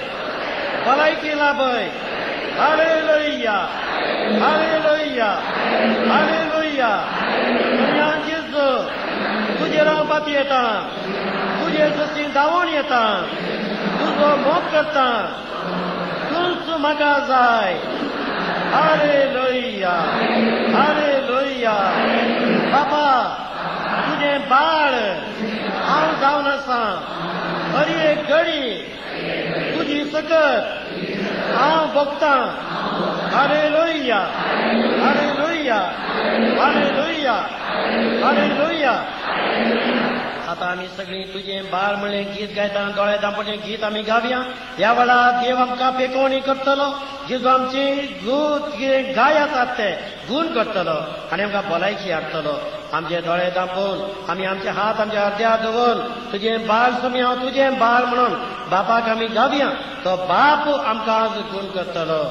भलायकी लाभय. Hallelujah, hallelujah, hallelujah. सुमया जेजू, तुजेर हांव पातयेता, तुजे सशी धांवून येता, तुजो मोग करता, तूंच म्हाका जाय. Hallelujah, hallelujah. बाबा, तुजें बाळ हांव जावन आसा. हर एक घडी तुजी सकत हांव भोगतां. Hallelujah, hallelujah, hallelujah, hallelujah. आतां आमी सगळीं तुजें बाळ म्हणलें गीत गायता, दोळे धांपचें गीत आमी गावया. ह्या वेळार देव आमकां पेकोवणी करतलो, जेजू आमची गूत कितें गाय आसात ते गूण करतलो आनी आमकां भलायकी हाडटलो. आमचे दोळे धांपून आमी आमचे हात आमच्या अर्द्यार दवरून तुजें बाळ सुमी हांव तुजें बाळ म्हणून बापाक आमी गावया. तो बाप आमकां आज गूण करतलो.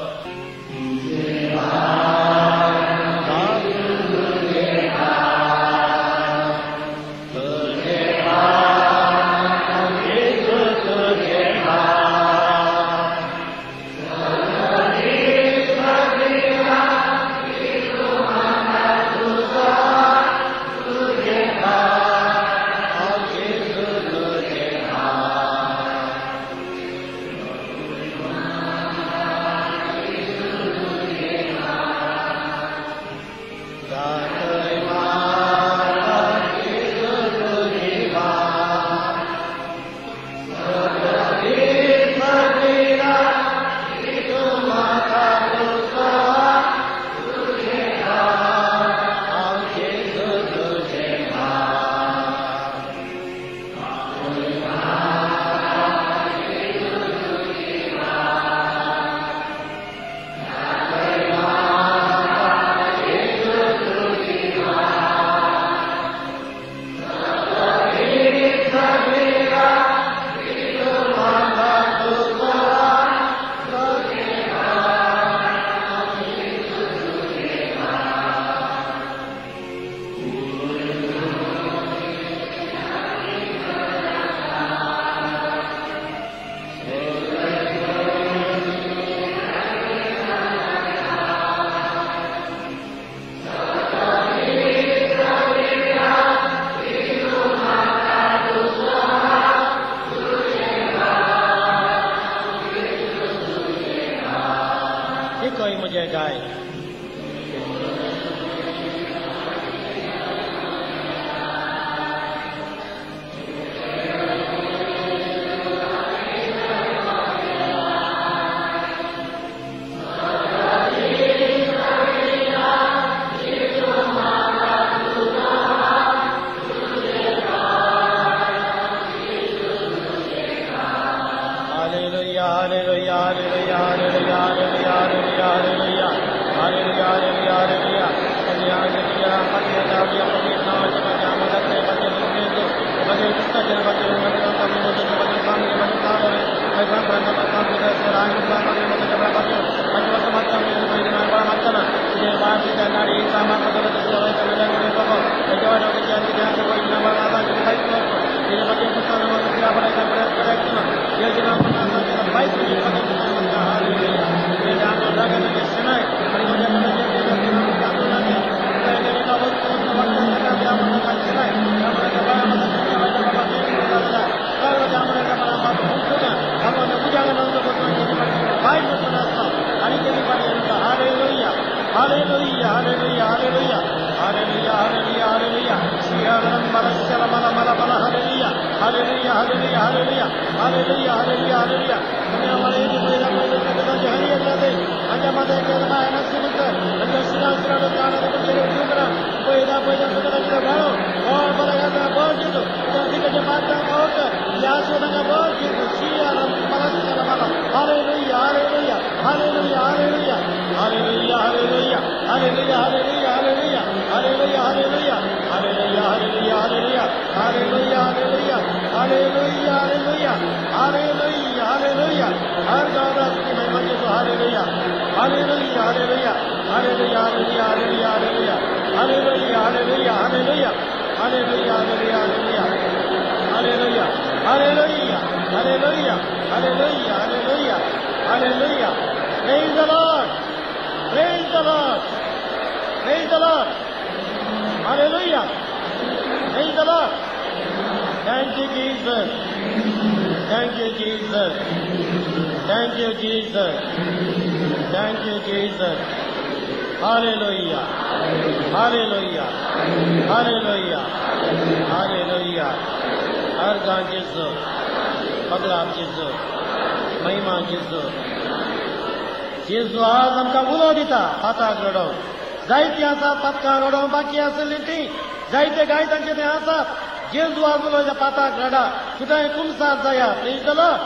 जायते गाय तांचे ते आसात जेजू आज उलयता पाताक रडा तुका कुमसार जाया. Praise the Lord.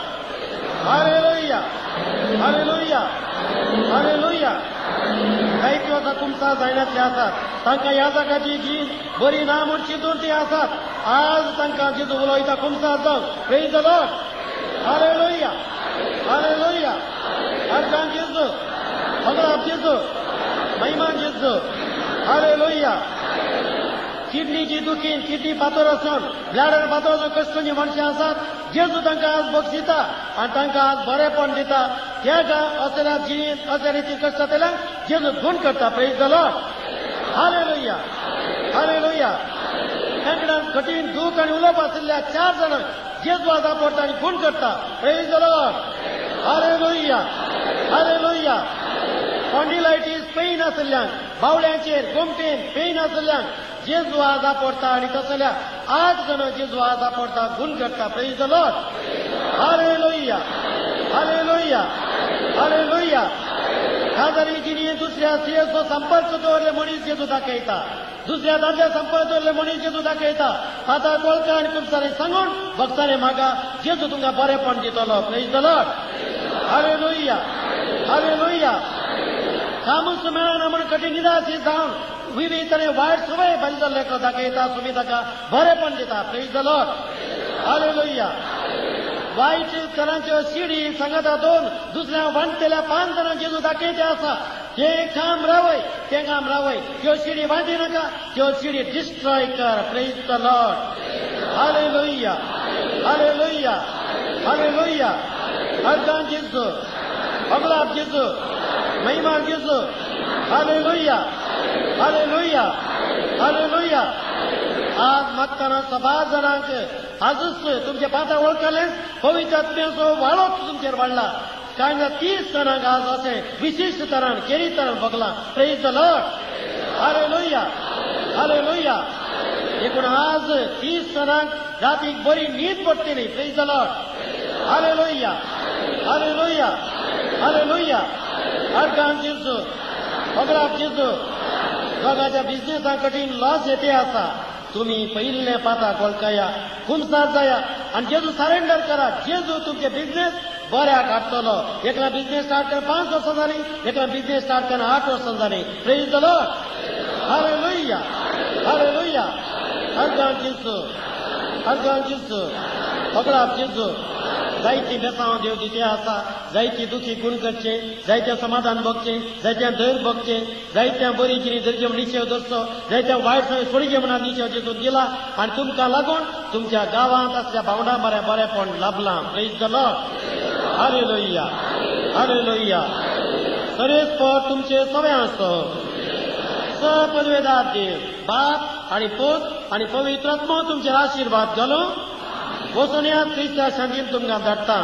Hallelujah hallelujah hallelujah. जायते वर्सां कुमसार जायनातले आसात तांकां ह्या जाग्याची जीण बरी ना म्हूण चिंतून ती आसात. आज तांकां जेजू उलयता कुमसार जावन. Praise the Lord. Hallelujah hallelujah. अर्जान जेजू भगवान जेजू महिमा जेजू. हालेलुया. किडनीची दुखीन किडनी फातर आसून ब्लॅडर फातर आसून कश्टूनी मनशां आसात जेजू तांकां आज बक्षिता आनी तांकां आज बरेपण दिता. त्या असल्या जिणेंत असल्या रितीन कश्ट जातल्यांक जेजू गुण करता. Praise the Lord. Hallelujah hallelujah. तांकडे कठीण दूख आनी उलोवप आशिल्ल्या 4 जाणांक जेजू आज आपडटा आनी गुण करता. Praise the Lord. Hallelujah hallelujah. Spondylitis pain आशिल्ल्यांक बावल्यांचेर गोमटेन पेन आशिल्ल्यांक जेजू आज आपडटा आनी तसल्या 8 जाणां जेजू आज आपडटा गुण करता. Praise the Lord. Hallelujah hallelujah hallelujah. काजारी जिणेंत दुसऱ्या स्त्रियेचो संपर्क दवरले मनीस जेजू दाखयता. दुसऱ्या दादल्या संपर्क दवरले मनीस जेजू दाखयता. आतां वळखा आनी कुमसारी सांगून भक्तांनी म्हाका जेजू तुमकां बरेपण दितलो. Praise the Lord. Hallelujah hallelujah. कामूच मेळना म्हूण कठीण निराशी जावन विविध तरे वायट सवय बरी जाल्ले दाखयता. तुमी ताका बरेपण दिता. Praise the Lord. Hallelujah. वायट तरांच्यो शिडी सांगता 2 दुसऱ्या वांटतेल्या 5 जाणां जेजू दाखयते आसा. हें काम रावय तें काम रावय. त्यो शिडी वांटी नाका त्यो शिडी डिस्ट्रॉय कर. Praise the Lord. Hallelujah hallelujah hallelujah. Organ जेजू अगलाब जेजू महिमा जेजू. Hallelujah hallelujah hallelujah. आज मागतना सभा जाणांक आजूच तुमचे पात्रां वळखलें पवित्र आत्म्याचो वाळोच तुमचेर वाडला. कांय 30 जाणांक आज अशें विशिश्ट तरान केरी तरान भोगलां. Praise the Lord. Hallelujah hallelujah. एकूण आज 30 जाणांक रातीक बरी न्हीद पडटली. Praise the Lord. Hallelujah hallelujah hallelujah. Organ जेजू पगडाक जेजू. दोगाच्या बिजनेसा कठीण लॉस येते आसा. तुमी पयिल्ले पाताक वळखया कुमसार जाया आनी जेजू सरेंडर करा. जेजू तुमचे बिजनेस बऱ्याक हाडटलो. एकला बिजनेस स्टार्ट कर 5 वर्सां जालीं, एकला बिजनेस स्टार्ट कर 8 वर्सां जालीं. Praise the Lord. Hallelujah hallelujah. Organ जेजू अर्गान जेजू पगडाक जेजू. जायतीं बेसांव देव दिते आसा, जायती दुखी गुण करचे, जायत्या समाधान भोगचें, जायत्या धैर्य भोगचें, जायत्या बरी कितें धरचें म्हण निश्चय धरचो, जायत्या वायट संवय सोडचें म्हणून निश्चय जेजून दिला आनी तुमकां लागून तुमच्या गांवांत असल्या भावंडा बरें बरेंपण लाभलां. Praise the Lord. Hallelujah, hallelujah. सरेस्पर तुमचे सवे आसो. स पदवेदार देव बाप आनी पूत आनी पवित्र आत्मो तुमचेर आशिर्वाद घालूं. वचोनया क्रिस्ता शांतीन तुमकां धाडटा.